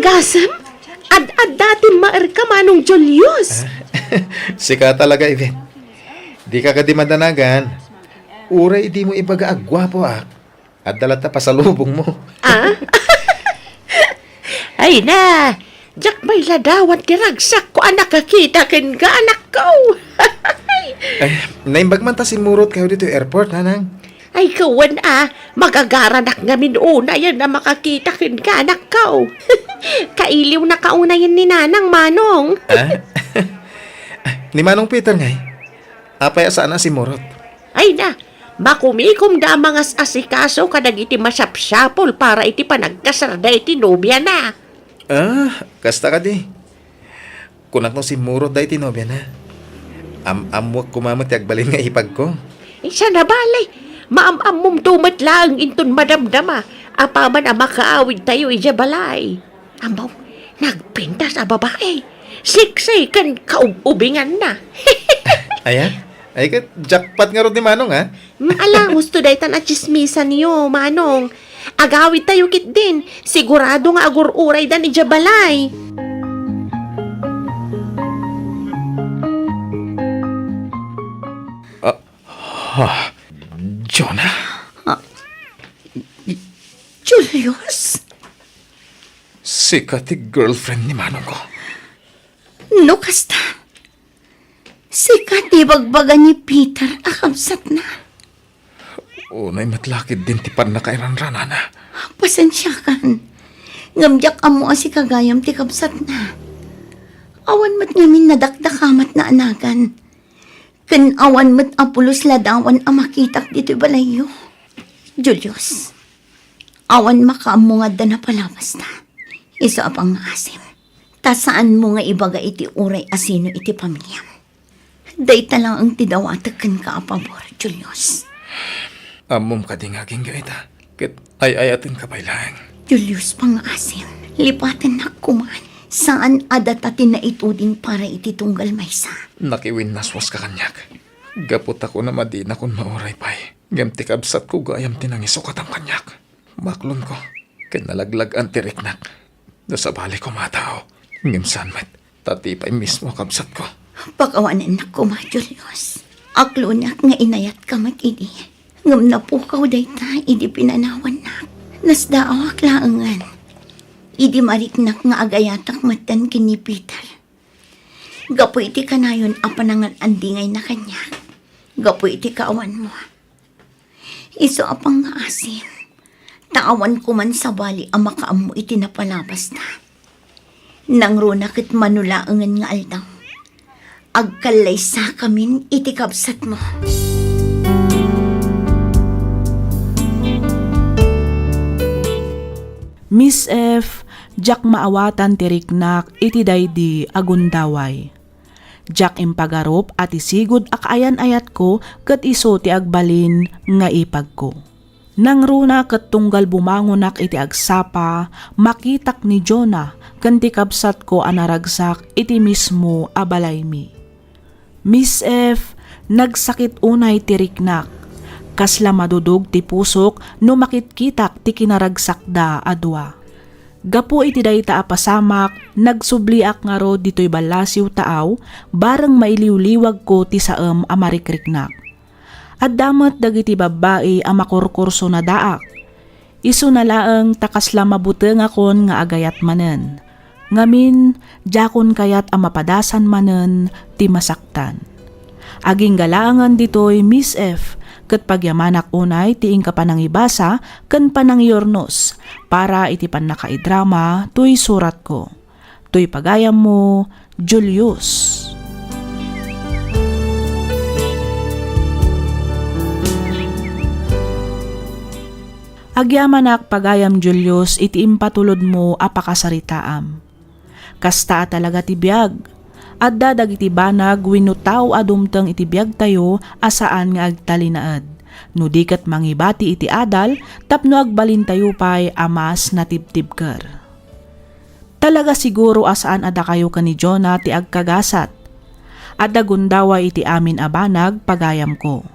Agasem, ad-adda ti maerka, Manong Julius. Sika talaga, Iben. Dika kadi madanagan. Uray dimo ibaga a guapoak, adda latta pasalubongmo. Ah? Ay na, diak pay ladawan ti ragsakko a nakakita kenka, anakko. Ay, naimbag man ta simmurottayo ditoy airport, nanang. Ay, kawan a, magagaranak ngamin unayen a makakita kenka, anakko. Kailiwnaka unayen ni nanang, manong. Ah? Ni Manong Peter ngay? Apay a saan a simmurot? Ay na, makumikomda a mangas-asikaso kadagiti masapsapul para iti panagkasarda iti nobiana. Ah, kasta kadi. Kunak no simmurotda iti nobiana. Am-ammoak koma met ti agbalin nga ipagko. Saan a bale, maam-ammomto met laeng inton madamdama apaman a makaawidtayo idiay balay. Ammo, nagpintas a babai. Sexy ken kaub-ubinganna. Aya? Ay, ket jackpot ngarud ni Manong, a? Mm, ala, husto daytan a tsismisanyo, Manong. Agawidtayo ketdin. Sigurado nga agur-uraydan idiay balay. Ah, ha? Jonah? Ah, Julius? Sika ti girlfriend ni manongko. No kasta, sika ti ibagbaga ni Peter a kabsatna. Unay met la ketdin ti pannakairanranana. Pasensiakan. Ngem diak ammo a sika gayam ti kabsatna. Awan met ngamin nadakdakamatna a nagan. Ken awan met a pulos ladawan a makitak ditoy balayyo. Julius, awan makaammo nga adda napalabasta. Isu a pangngaasim. Ta saanmo nga ibaga iti uray a sino iti pamiliam. Dayta laeng ti dawatek kenka a pabor, Julius. Ammom kadi nga agingga ita, ket ay-ayatenka pay laeng. Julius, pangngaasim, lipatennak koman. Saan a data ti naituding para iti tunggal maysa. Nakiwinnaswaska kaniak. Gapu ta kunam a dinakon mauray pay, ngem ti kabsatko gayam ti nangisukatam kaniak. Maklonko, ken nalaglag-an ti riknak. No sabali koma a tao, ngem saan met, ta ti pay mismo a kabsatko. Pakawanennak koma, Julius. Akloniak nga inayatka met idi. Ngem napukaw dayta idi pinanawannak. Nasdaawak laengen idi mariknak nga agayatak metten ken ni Peter. Gapu iti kanayon a panangan-andingayna kaniak. Gapu iti kaawanmo. Isu a pangngaasim, ta awan koman sabali a makaammo iti napalabasna. Nangruna ket mano laengen nga aldaw, agkallaysakamin iti kabsatmo. Miss F, diak maawatan ti riknak iti daydi a gundaway. Diak impagarup a ti sigud a kaayan-ayatko ket isu ti agbalin nga ipagko. Nangruna ket tunggal bumangonak iti agsapa, makitak ni Jonah ken ti kabsatko a naragsak iti mismo a balaymi. Miss F, nagsakit unay ti riknak. Kasla madudog ti pusok no makitkitak ti kinaragsakda a dua. Gapu iti dayta a pasamak, nagsubliak ngarud ditoy ballasiw taaw, bareng mailiwliwagko ti saem a marikriknak. Adda met dagiti babbai a makurkursonadaak. Isuna laeng ta kasla mabutengakon nga agayat manen. Ngamin, diakon kayat a mapadasan manen ti masaktan. Agingga laengen ditoy, Miss F, ket pagyamanak unay ti inka panangibasa ken panangiurnos para iti pannakaidrama toy suratko. Toy pagayammo, Julius. Agyamanak, pagayam Julius, iti impatulodmo a pakasaritaam. Kasta a talaga ti biag. Adda dagiti banag wenno tao a dumteng iti biagtayo a saan nga agtalinaed, no di ket mangibati iti adal tapno agbalintayo pay a mas natibtibker. Talaga siguro a saan a dakayo ken ni Jonah ti agkagasat. Adda gundaway iti amin a banag, pagayamko.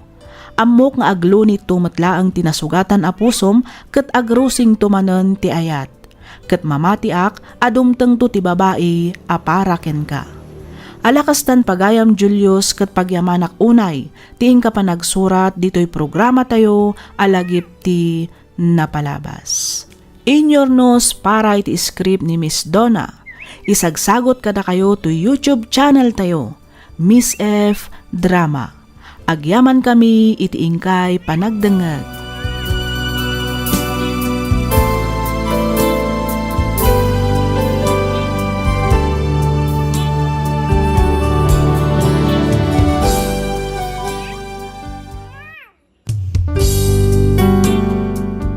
Ammok nga aglunitto met laeng ti nasugatan a pusom ket agrusingto manen ti ayat. Ket mamatiak a dumtengto ti babai a para kenka. Ala kastan, pagayam Julius, ket pagyamanak unay ti inka panagsurat ditoy programatayo a Lagip ti Napalabas. Inyurnos para iti script ni Miss Donna. Isagsagot kadakayo toy YouTube channel tayo, Miss F Drama. Agyamankami iti inkay panagdengngeg.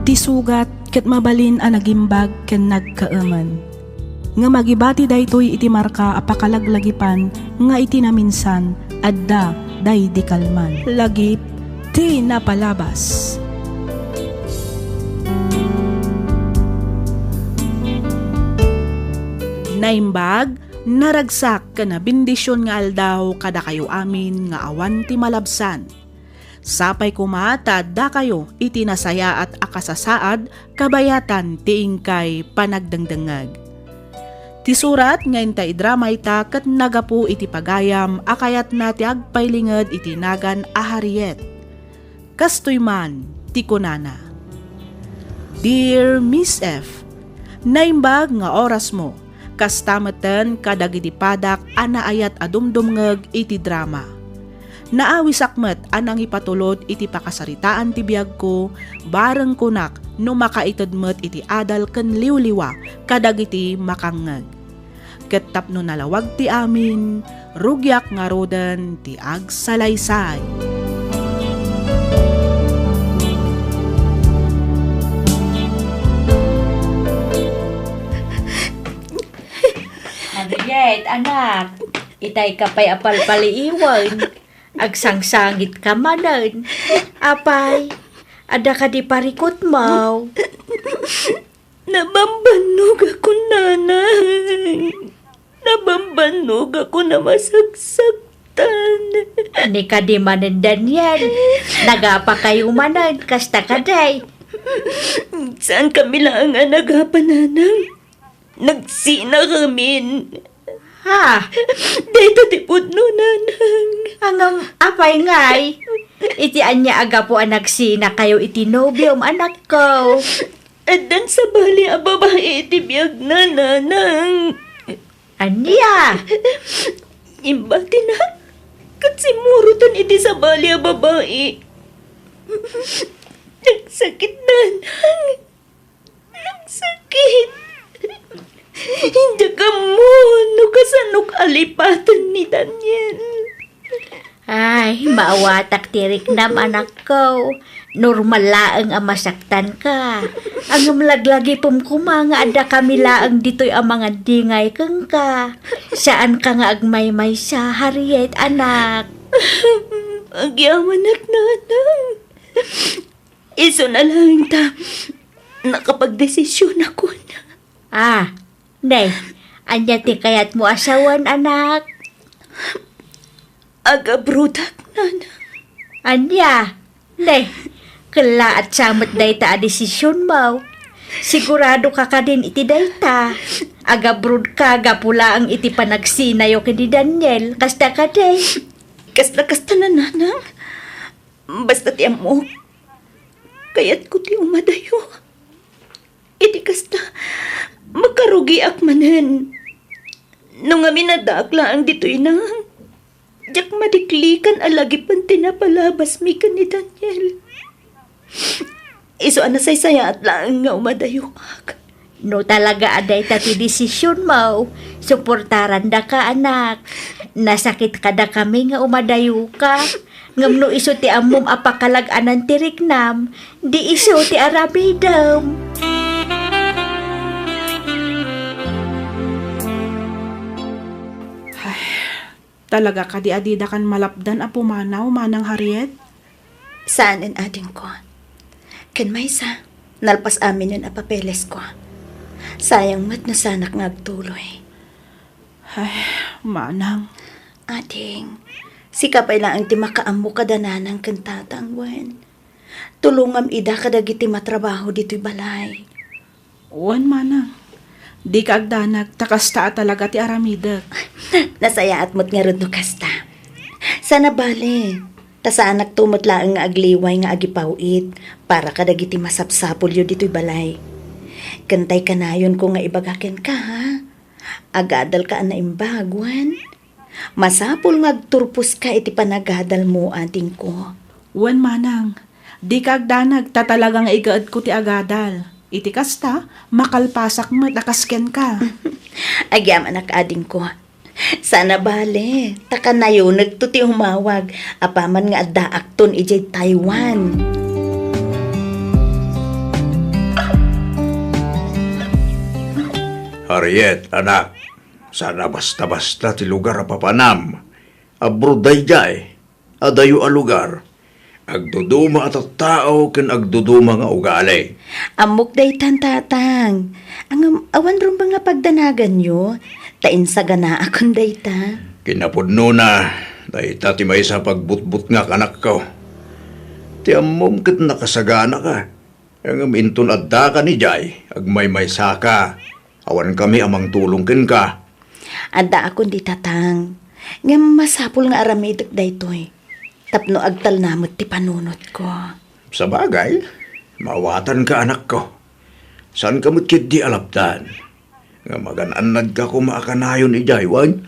Ti sugat ket mabalin a nagimbag ken nagkaemen. Ngem agibati daytoy iti marka a pakalaglagipan nga iti naminsan adda daydi kalman. Lagip ti Napalabas. Naimbag, naragsak, ken nabendision nga aldaw kadakayo amin nga awan ti malabsan. Sapay koma ta addakayo iti nasayaat a kasasaad kabayatan ti inkay panagdengdengngeg. Ti surat nga inta idrama ita ket nagapu iti pagayam a kayatna ti agpailinged iti nagan a Harriet. Kastoy man ti kunana, Dear Miss F, naimbag nga orasmo, kasta metten kadagiti padak a naayat a dumdumngeg iti drama. Naawisak met a nangipatulod iti pakasaritaan ti biagko, bareng kunak no makaited met iti adal ken liwliwa kadagiti makangngeg. Ket tapno nalawag ti amin, rugiak ngaruden ti agsalaysay. Harriet, anak, itay ka pay a palpaliiwen. Agsangsangitka manen. Apay, adda kadi parikutmo? Nabambannogakon, nanay. Nabambannogakon a masagsaktan. masaktan. Ni kadi manen, Daniel, nagapakayo manen, kasta kadi. Saan kami laeng a nagapa, nanang. Nagsina kamin. Ha? Dayta ti pudno, nanang. Ngem apay ngay? Iti ania a gapu a nagsina kayo iti nobiom, anakko? Addan sabali a babai iti biagna, nanang. Ania? Imbatina ket simmurotan iti sabali a babai. Nagsakit, nanang. Nagsakit. Diak ammo no kasano alipaten ni Daniel. Ay, maawatak ti riknam, anakko. Normal laeng a masaktanka. Ngem laglagipem koma nga adda kami laeng ditoy a mangandingay kenka. Saanka nga agmaymaysa, Harriet, anak. Agyamanak, nanang. Isuna laeng ta nakapagdesisionakon. Ah, ne, ania ti kayatmo a sawen, anak? Agabrodak, nanang. Ania? Ne, kellaat sa met dayta a desisionmo. Siguradoka kadin iti dayta? Agabrodka gapu laeng iti panagsinayo ken ni Daniel, kasta kadi? Kasta-kasta, nanang. Basta ti ammok, kayatko ti umadayo. Iti kasta, makarugiak manen. No ngamin addaak laeng ditoy, nang, diak madiklikan a lagipen ti napalabasmi ken ni Daniel. Isu a nasaysayaat laeng nga umadayoak. No talaga a dayta ti desisionmo, suportarandaka, anak. Nasakit kadakami nga umadayoka. Ngem no isu ti ammom a pakalag-anan ti riknam, di isu ti aramidem. Ay, talaga kadi a didakan malapdan a pumanaw, Manang Harriet? Saanen, adingko. Ken maysa, nalpas aminen a papelesko. Sayang met no saanak nga agtuloy. Ay, manang. Ading, sika pay laeng ti makaammo kada nanang ken tatang, wen? Tulongam ida kadagiti matrabaho ditoy balay. Wen, manang. Dika agdanag, ta kasta a talaga ti aramidek. Nasayaat met ngarud no kasta. Sana bale, ta saanakto met laeng nga agliway nga agipaw-it para kadagiti masapsapulyo ditoy balay. Ken tay kanayonko nga ibaga kenka, ha? Agadalka a naimbag, wen? Masapul nga agturposka iti panagadalmo, adingko. Wen, manang, dika agdanag ta talaga nga igaedko ti agadal. Iti kasta, makalpasak met a kas kenka. Agyamanak, adingko. Sana bale, ta kanayonekto ti umawag apaman nga addaakton idiay Taiwan. Harriet, anak, sana basta-basta ti lugar a papanam. Abrod daydiay, adayo a lugar. Agduduma a tattao ken agduduma nga ugali. Ammok daytan, tatang. Ngem awan rumbeng nga pagdanaganyo, ta insaganaakon dayta. Kinapudnona, dayta ti maysa a pagbutbutngak, anakko. Ti ammom ket nakasaganaka. Ngem inton addaka idiay, agmaymaysaka. Awankami a mangtulong kenka. Addaakon dita, tatang. Ngem masapul nga aramidek daytoy tapno agtalna met ti panunotko. Sabagay, maawatanka, anakko. Saanka met ketdi a lapdan. Nga magan-annadka koma a kanayon idiay, wen?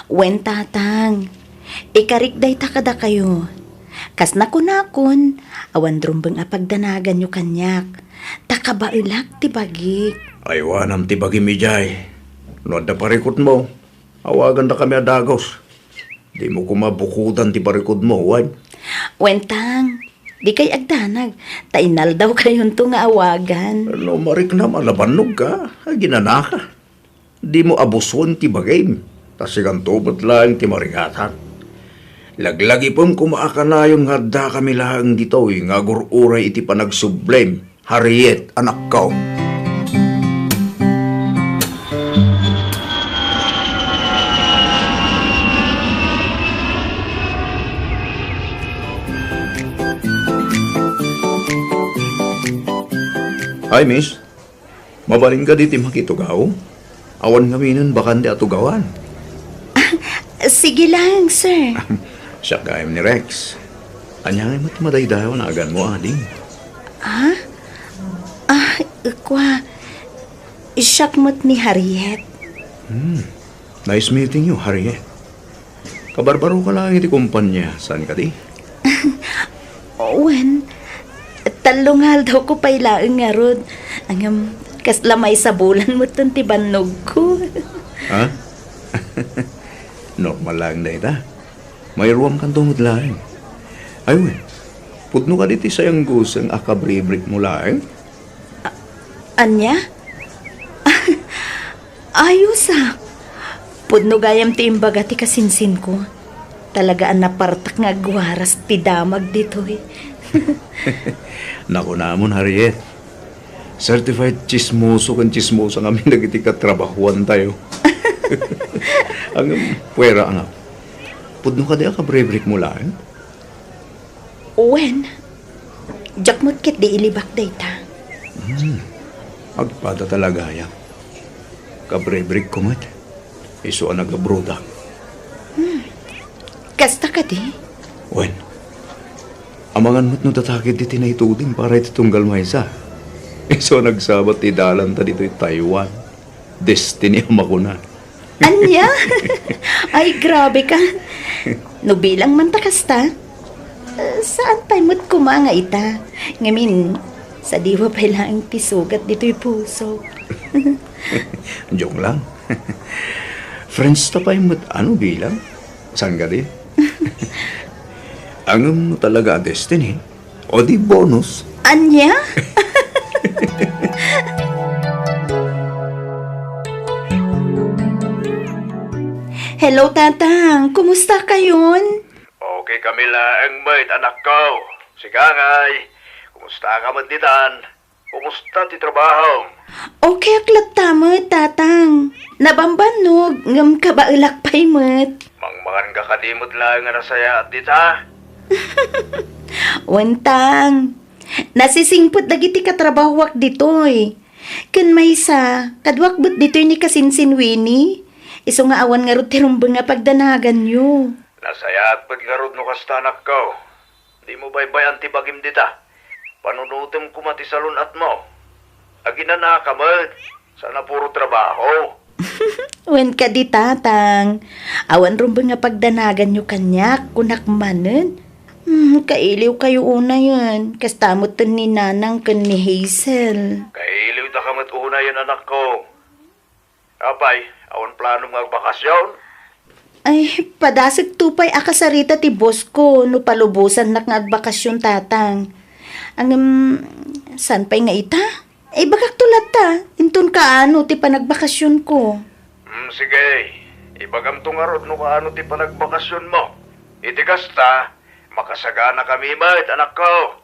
Wen, tatang. Ikarik dayta kadakayo. Kas nakunakon, awan rumbeng a pagdanaganyo kaniak, ta kabaelak ti bagik. Aywanam ti bagim idiay. No adda parikutmo, awagandakami a dagus. Dimo koma bukodan ti parikutmo, wen? Wen, tang, dikay agdanag, ta inaldawkayonto nga awagan. No mariknam a nabannogka, aginanaka. Dimo abuson ti bagim, ta sikanto met laeng ti marigatang. Laglagipem koma a kanayon nga addakami laeng ditoy nga agur-uray iti panagsublim, Harriet, anakko. Ay, miss, mabalin kadi ti makitugaw? Awan ngaminen bakante a tugawan. Sige lang, sir. Siak gayam ni Rex. Ania ngay met ti madaydayaw a naganmo, ading? Ha? Ah, kua, siak met ni Harriet. Hmm. Nice meeting you, Harriet. Kabarbaroka laeng iti kompania, saan kadi? Wen, tallo nga aldawko pay laeng ngarud. Ngem, kasla maysa bulan metten ti bannogko. Ha? Normal laeng dayta. Mairuamkanto met laeng. Ay, wen, pudno kadi ti sayangguseng a kabribrikmo laeng? A-, ania? Ayosak. Pudno gayam ti imbaga ti kasinsinko. Talaga a napartak nga agwaras ti damag ditoy. Nakunamon, Harriet. Certified chismoso ken chismosa ngamin dagiti katrabahuantayo. Ngem, puera, anak. Pudno kadi a kabribrikmo laeng? Wen, diak met ketdi ilibak dayta. Hmm. Agpada talaga, ya. Kabribrikko met. Isu a nagabrodak. Hmm. Kasta kadi? Wen, amangan met no datagid ti naituding para iti tunggal maysa. Isu a nagsabat ti dalanta ditoy Taiwan. Destiny a makuna. Ania? Ay, grabe ka. No bilang man ta kasta, eh, saan pay met koma nga ita? Ngamin, sadiwa pay laeng ti sugat ditoy puso. Joke lang. Friends ta pay met, ano bilang? Saan kadi? Ngem no talaga a destiny, o di bonus. Ania? Hello, Tatang. Kumusta kayon? Okay kami laeng met, anakko. Sika ngay, kumusta ka met ditan? Kumusta ti trabaho? Okay ak latta met, Tatang. Nabambannog, ngem kabaelak pay met. Mangmangan ka kadi met laeng a nasayaat dita? Wen, Tang. Nasisingpet dagiti katrabahoak ditoy. Ken maysa, kaduak met ditoy ni kasinsin Winnie. Isu nga awan ngarud ti rumbeng a pagdanaganyo. Nasayaat met ngarud no kasta, anakko. Dimo baybay-an ti bagim dita. Panunotem koma ti salun-atmo. Aginanaka met, saan a puro trabaho. Wen kadi, Tatang. Awan rumbeng a pagdanaganyo kaniak, kunak manen. Hmm, kailiwkayo unayen. Kasta metten ni Nanang ken ni Hazel. Kailiwdaka met unayen, anakko. Apay, awan planom nga agbakasyon? Ay, padasekto pay a kasarita ti boss ko no palubosannak nga agbakasyon, Tatang. Ngem, saan pay nga ita? Ibagakto latta, inton kaano ti panagbakasyonko. Hmm, sige. Ibagamto ngarud no kaano ti panagbakasyonmo. Iti kasta, makasagana kami met, anakko.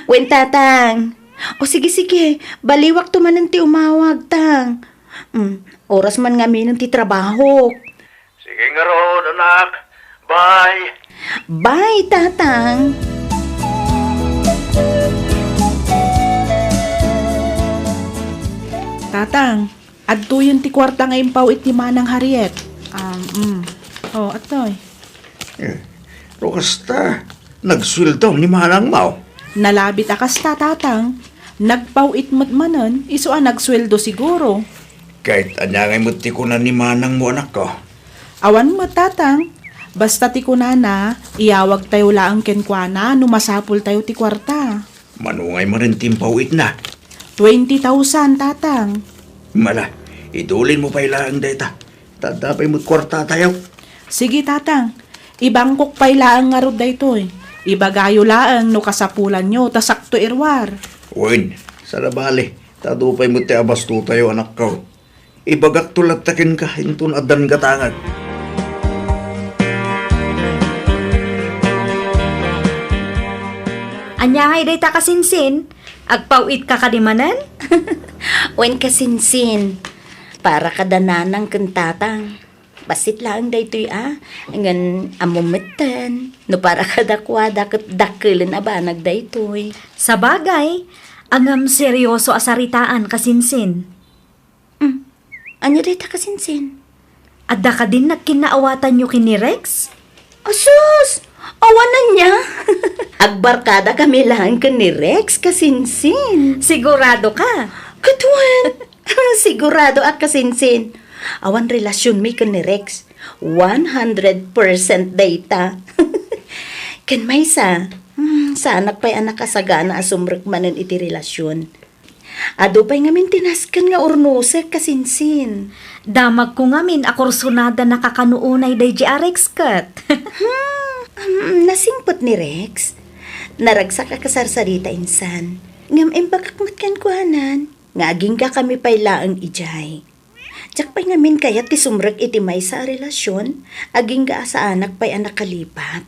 Wen, Tatang. O sige, sige. Baliwakto manen ti umawag, Tang. Mm, oras man ngaminen ti trabahok. Sige ngarud, anak. Bye. Bye, Tatang. Tatang, adtoyen ti kuarta nga impaw-it ni Manang Harriet. Ah, mm. Oh, atoy. Eh, no kasta, nagsueldo ni manangmo? Nalabit a kasta, Tatang. Nagpaw-it met manen, isu a nagsueldo siguro. Ket ania ngay met ti kuna ni manangmo, anakko? Awan met, Tatang. Basta ti kunana, iyawagtayo laeng kenkuana no masapultayo ti kuarta. Mano ngay manen ti impaw-itna? Twenty thousand, Tatang. Mala, idulinmo pay laeng dayta. Ta adda pay met kuartatayo. Sige, Tatang. Ibangkok pay laeng ngarud daytoy. Ibagayo laeng no kasapulanyo ta sakto iruar. Wen, saan a bale, ta adu pay met ti abastotayo, anakko. Ibagakto latta kenka inton addan gatangek. Ania ngay dayta, kasinsin? Agpaw-itka kadi manen? Wen, kasinsin. Para kada nanang ken tatang. Bassit laeng daytoy a, ngem ammo metten, no para kadakuada ket dakkelen a banag daytoy. Sabagay, Ngem serioso a saritaan, kasinsin. Hmm. Ania dayta, kasinsin? Adda kadin nagkinnaawatanyo ken ni Rex? Asus! Awan ania? Agbarkada kami laeng ken ni Rex, kasinsin. Sigurado ka? Ket wen, sigurado ak, kasinsin. Awan relasionmi ken ni Rex. One hundred percent dayta. Ken maysa, hmm, saanak pay a nakasagana a sumrek manen iti relasion. Adu pay ngamin ti nasken nga urnosek, kasinsin. Damagko ngamin a kursunada nakakano unay daydi a Rex ket. Hmm, hmm, nasingpet ni Rex. Naragsak a kasarsarita insan. Ngem imbagak met kenkuanan nga agingga kami pay laeng idiay. Diak pay ngamin kayat ti sumrek iti maysa a relasion, agingga a saanak pay a nakalipat.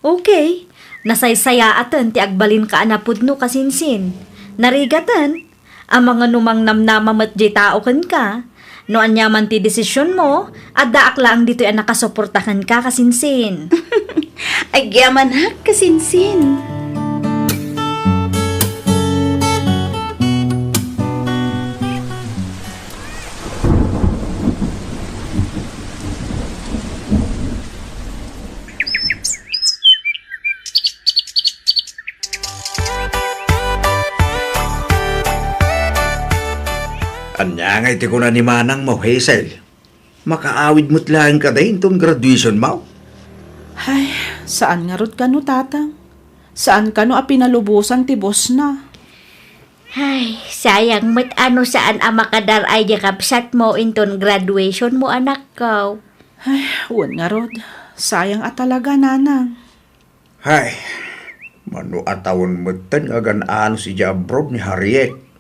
Okay, nasaysayaaten ti agbalinka a napudno, kasinsin. Narigaten, amangan no mangnamnama met di tao kenka. No aniaman ti desisionmo, addaak laeng ditoy a nakasuporta kenka, kasinsin. Agyamanak, kasinsin. Ania ngay ti kuna ni manangmo, Hazel? Makaawid met laeng kadi inton graduationmo? Ay, saan ngarud kano, Tatang. Saan kano a pinalubosan ti bossna. Ay, sayang met a no saan a makadar-ay di kabsatmo inton graduationmo, anakko. Ay, wen ngarud. Sayang a talaga, Nanang. Hay, mano a tawen metten nga agan-anos idiay abroad ni Harriet.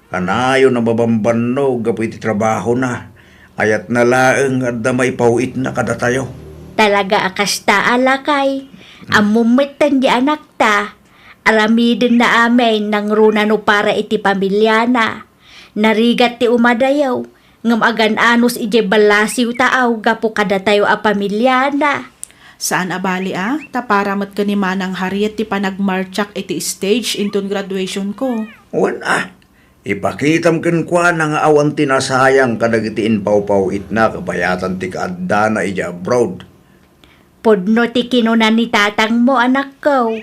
Kanayon a mabambannog gapu iti trabahona. Ayatna laeng nga adda maipaw-itna kadatayo. Talaga a kasta a lakay. Ammom metten di anakta. Aramidenna amin nangruna no para iti pamiliana. Narigat ti umadayo, ngem agan-anos idiay ballasiw taaw gapu kadatayo a pamiliana. Saan a bali a, ta para met ken ni Manang Harriet ti panagmartsak iti stage inton graduationko. Wen a, ipakitam kenkuana nga awan ti nasayang kadagiti impawpaw-itna kabayatan ti kaaddana idiay abroad. Pudno ti kinuna ni tatangmo, anakko.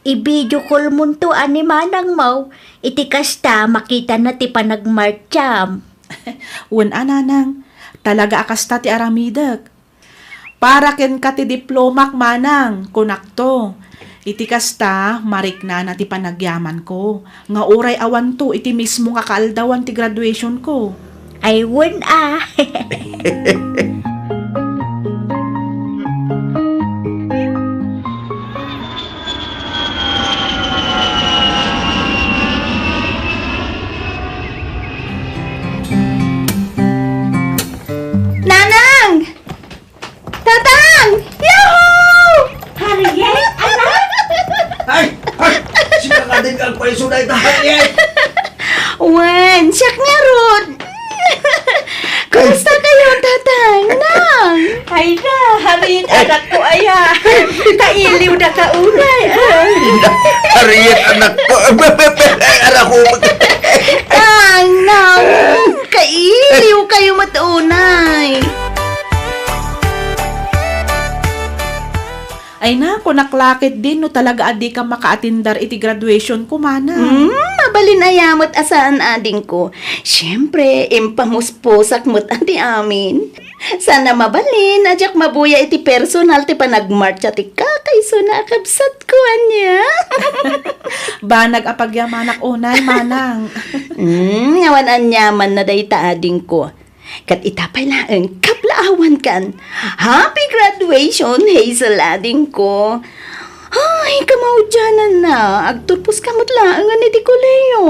I-video callmonto a ni manangmo, iti kasta, makitana ti panagmartsam. Wen a, nanang, talaga a kasta ti aramidek. Para kenka ti diplomak, manang, kunakto. Iti kasta, mariknana ti panagyamanko. nga uray awanto iti mismo nga kaaldawan ti graduationko. Ay, wen a. Nanang! Tatang! Yahoo! Harriet, anak! Ay! Ay! Sika nga din agpaiso na ita, Harriet! Wen, siak ngarud! Kumusta kayo, Tatang? Nang! Ay na, Harriet, anak ko, aya! Kailiw da ka unay, ay! Harriet, anak ko! Anak ko! Tang, Nang! Kailiw kayo met unay! Ay na, kunak la ketdin no talaga a dika makaatindar iti graduationko, manang. Hmm, mabalin aya met a saan, adingko. Siempre, impamuspusak met a ti amin. Saan a mabalin a diak mabuya iti personal ti panagmartsa ti kakaisuna a kabsatko, ania? Banag a pagyamanak unay, manang. Hmm, awan aniamanna dayta, adingko. Ket ita pay laeng, kablaawankan. Happy graduation, Hazel, adingko. Ay, kamaudiananna, agturposka met laengen iti kolehiyo.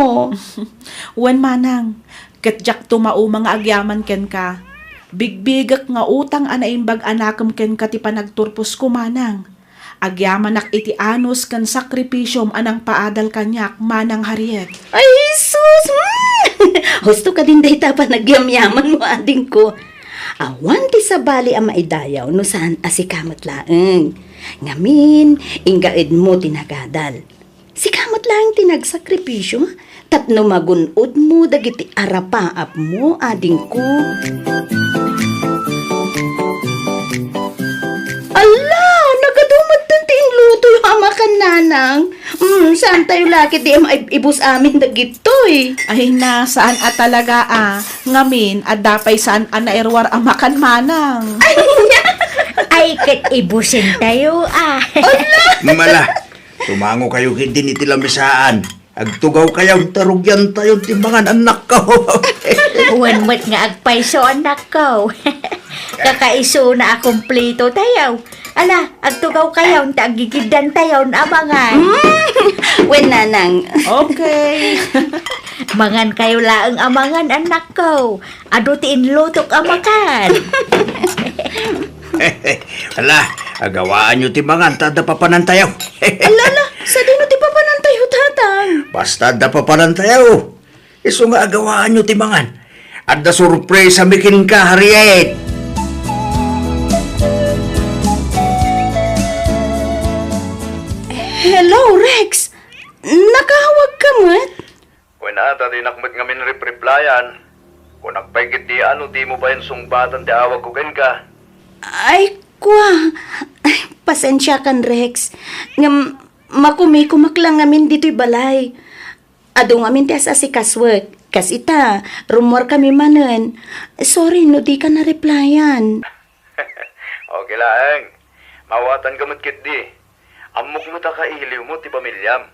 Wen, manang, ket diakto mauma nga agyaman kenka. Bigbigek nga utang a naimbag a nakem kenka ti panagturposko, manang. Agyamanak iti anus ken sakripisiom a nangpaadal kaniak, Manang Harriet. Ay, sus! Hmm! Husto kadin dayta a panagyamyamanmo, adingko. Awan ti sabali a maidayaw no saan a sika met laeng. Ngamin, inggaedmo ti nagadal. Sika met laeng ti nagsakripisio, tapno magun-odmo dagiti arapaapmo, adingko. Alla, nagadu metten ti inlutoyo a makan, nanang. Mm, saantayo la ketdi a maib-ibus amin dagitoy. Ay na, saan a talaga a. Ngamin, adda pay saan a nairuar a makan, manang. Ay, ket ibusentayo a. Ala! Mala, tumangokayo ketdin iti lamisaan. Agtugawkayo, ta rugiantayon ti mangan, annakko. Wen met nga agpayso, annakko. Kakaisuna a kumplitotayo. Ala, agtugawkayon ta aggigiddantayon a mangan. Mm. Wen, nanang. Okay. Mangankayo laeng a mangan, annakko. Adu ti inlutok a makan. Ala, agawaanyo ti mangan ta adda papanantayo. Ala, ala, sadino ti papanantayo, tatang? Basta adda papanantayo. Isu nga agawaanyo ti mangan. Adda sorpresami kenka, Harriet. Hello, Rex. Nakaawagka met? Wen a, ta dinak met ngamin repreplyan. Kunak pay ketdi a no dimo pay insungbatan ti awagko kenka. Ay, kua. Ay, pasensiakan, Rex. Ngem, makumikumak la ngamin ditoy balay. Adu ngamin ti as-asikasuek. Kas ita, rummuarkami manen. Sorry no dika nareplyan. Okay laeng. Maawatanka met ketdi. Ammok met a kailiwmo ti pamiliam.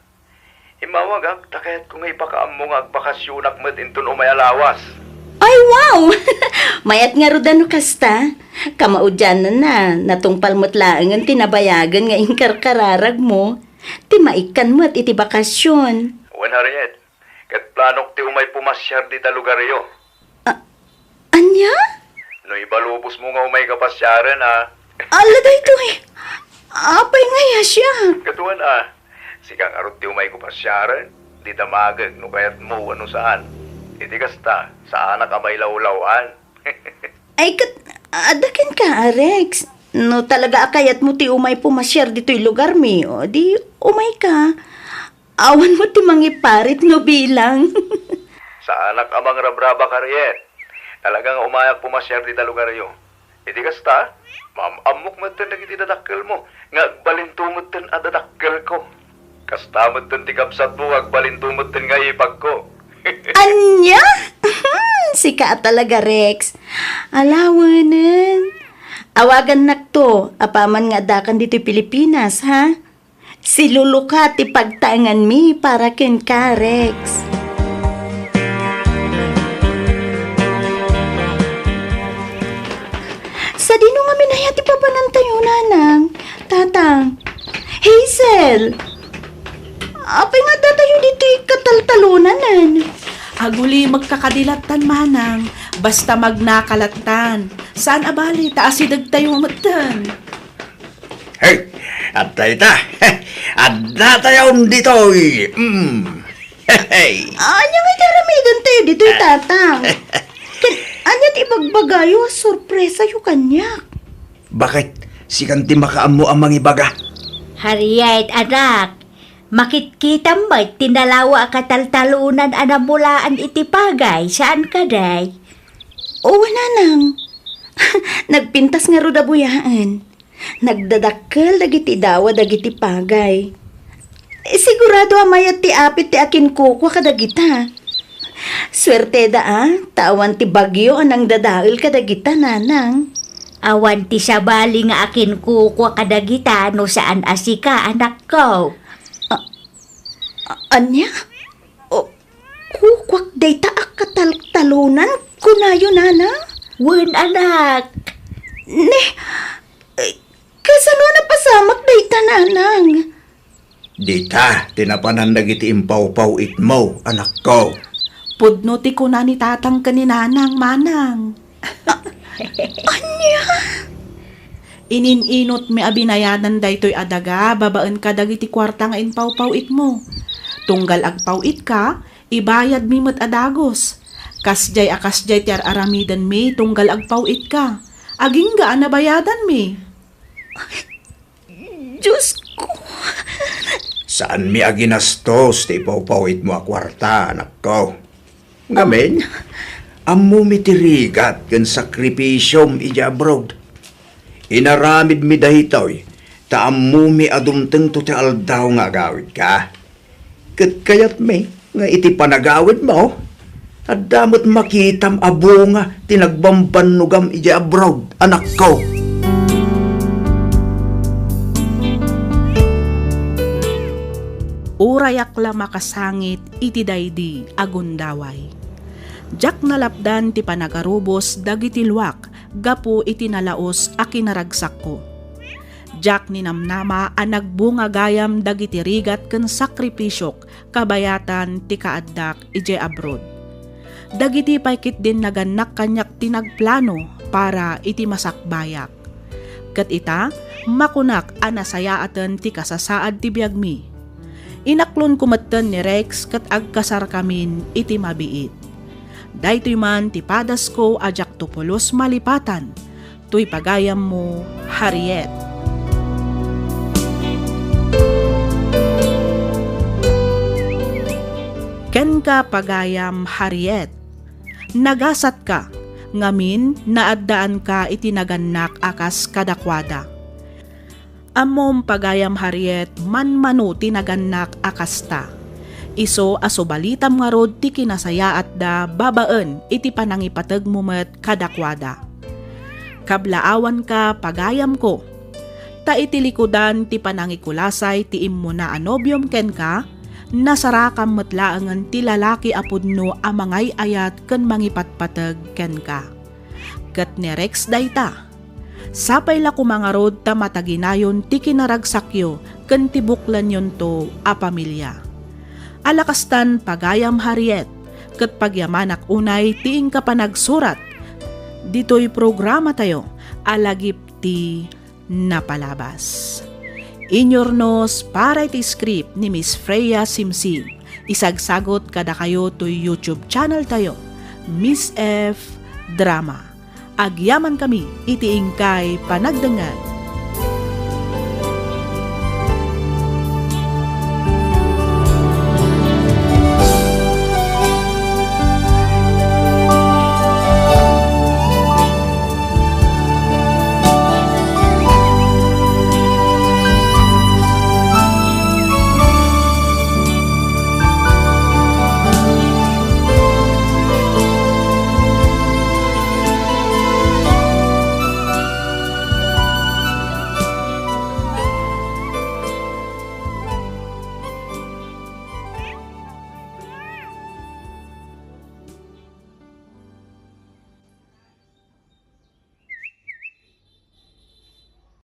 Immawagak ta kayatko nga ipakaammo nga agbakasionak met inton umay a lawas. Ay, wow! Mayat ngarud a no kasta. Kamaudiananna, natungpal met laengen ti nabayagen nga inkarkararagmo. Ti maikkan met iti bakasion. Wen, Harriet, ket planok ti umay pumasiar dita lugaryo. A-, ania? No ibalubosmo nga umayka pasiaren, a. Ala daytoy! Apay nga aya siak? Ket wen a, sika ngarud ti umayko pasiaren, dita maagek no kayatmo wenno saan. Iti kasta, saanak a mailawlaw-an. Ay, ket, adda kenka, a, Rex. No talaga a kayatmo ti umay pumasiar ditoy lugarmi, o di umayka. Awan met ti mangiparit no bilang. Saanak a mangrabrabak, Harriet. Talaga nga umayak pumasiar dita lugaryo. Iti kasta, maam-ammok metten dagiti dadakkelmo nga agbalinto metten a dadakkelko. Kasta metten ti kabsatmo nga agbalinto metten nga ipagko. Ania? Sika a talaga, Rex. Ala, wenen. Awagannakto, apaman nga addakan ditoy Pilipinas, ha? Siluluka ti pagtaenganmi para kenka, Rex. Sadino ngamin aya ti papanantayo, nanang, tatang? Hazel! Apay nga addatayo ditoy kataltalonanen? Agulimekka kadi lattan, manang. Basta magnaka lattan. Saan a bale, ta asidegtayo metten. Hey, adda ita. Adda tayon ditoy. Mm. Hey. Ania nga iti aramidentayo ditoy, tatang? Ken ania ti ibagbagayo a sorpresayo kaniak? Bakit? Sikan ti makaammo a mangibaga. Harriet, anak, makitkitam met ti nalawa a kataltalonan a namulaan iti pagay, saan kadi? O, nanang. Nagpintas ngarud a buyaen. Nagdadakkel dagiti dawa dagiti pagay. Sigurado a mayat ti apit ti akinkukua kadagita. Suerteda a, ta awan ti bagyo a nangdadael kadagita, nanang. Awan ti sabali nga akinkukua kadagita no saan a sika, anakko. A-, a-, ania? O, kukuak dayta a kataltalonan, kunayo, nanang? Wen, anak. Ne, eh, kasano a napasamak dayta, nanang? Dita ti napanan dagiti impawpaw-itmo, anakko. Pudno ti kuna ni tatang ken ni nanang, manang. Ania? Inin-inotmi a binayadan daytoy a daga babaen kadagiti kuarta nga impawpaw-itmo. Tunggal agpaw-itka, ibayadmi met a dagus. Kasdiay a kasdiay ti ar-aramidenmi tunggal agpaw-itka. Agingga a nabayadanmi. Diosko, Saanmi a ginastos ti ipawpawitmo a kuarta, anakko. Ngamin, ammomi ti rigat ken sakripisiom idiay abroad. Inaramidmi daytoy ta ammomi a dumtengto ti aldaw nga agawidka. Ket kayatmi nga iti panagawidmo, adda met makitam a bunga ti nagbambannogam idiay abroad, anakko. Urayak la makasangit iti daydi a gundaway. Diak nalapdan ti panagarubos dagiti luak gapu iti nalaus a kinaragsakko. Diak ninamnama a nagbunga gayam dagiti rigat ken sakripisiok kabayatan ti kaaddak idiay abroad. Dagiti pay ketdin nagannak kaniak ti nagplano para iti masakbayak. Ket ita, makunak a nasayaaten ti kasasaad ti biagmi. Inaklonko metten ni Rex ket agkasarkamin iti mabiit. Daytoy man ti padasko a diakto pulos malipatan, toy pagayammo, Harriet. Kenka, pagayam Harriet, nagasatka, ngamin, naaddaanka iti nagannak a kas kadakuada. Ammom, pagayam Harriet, manmano ti nagannak a kasta. Isu a subalitam ngarud ti kinasayaatda babaen iti panangipategmo met kadakuada. Kablaawanka, pagayamko. Ta iti likudan ti panangikulasay ti immuna a nobiom kenka, nasarakam met laengen ti lalaki a pudno a mangay-ayat ken mangipatpateg kenka. Ket ni Rex dayta. Sapay la koma ngarud ta mataginayon ti kinaragsakyo ken ti buklenyonto a pamilia. Ala kastan, pagayam Harriet, ket pagyamanak unay ti inka panagsurat ditoy programatayo a Lagip ti Napalabas. Inyurnos para iti script ni Miss Freya Simsim. Isagsagut kadakayo toy YouTube channel tayo, Miss F Drama. Agyamankami iti inkay panagdengngeg.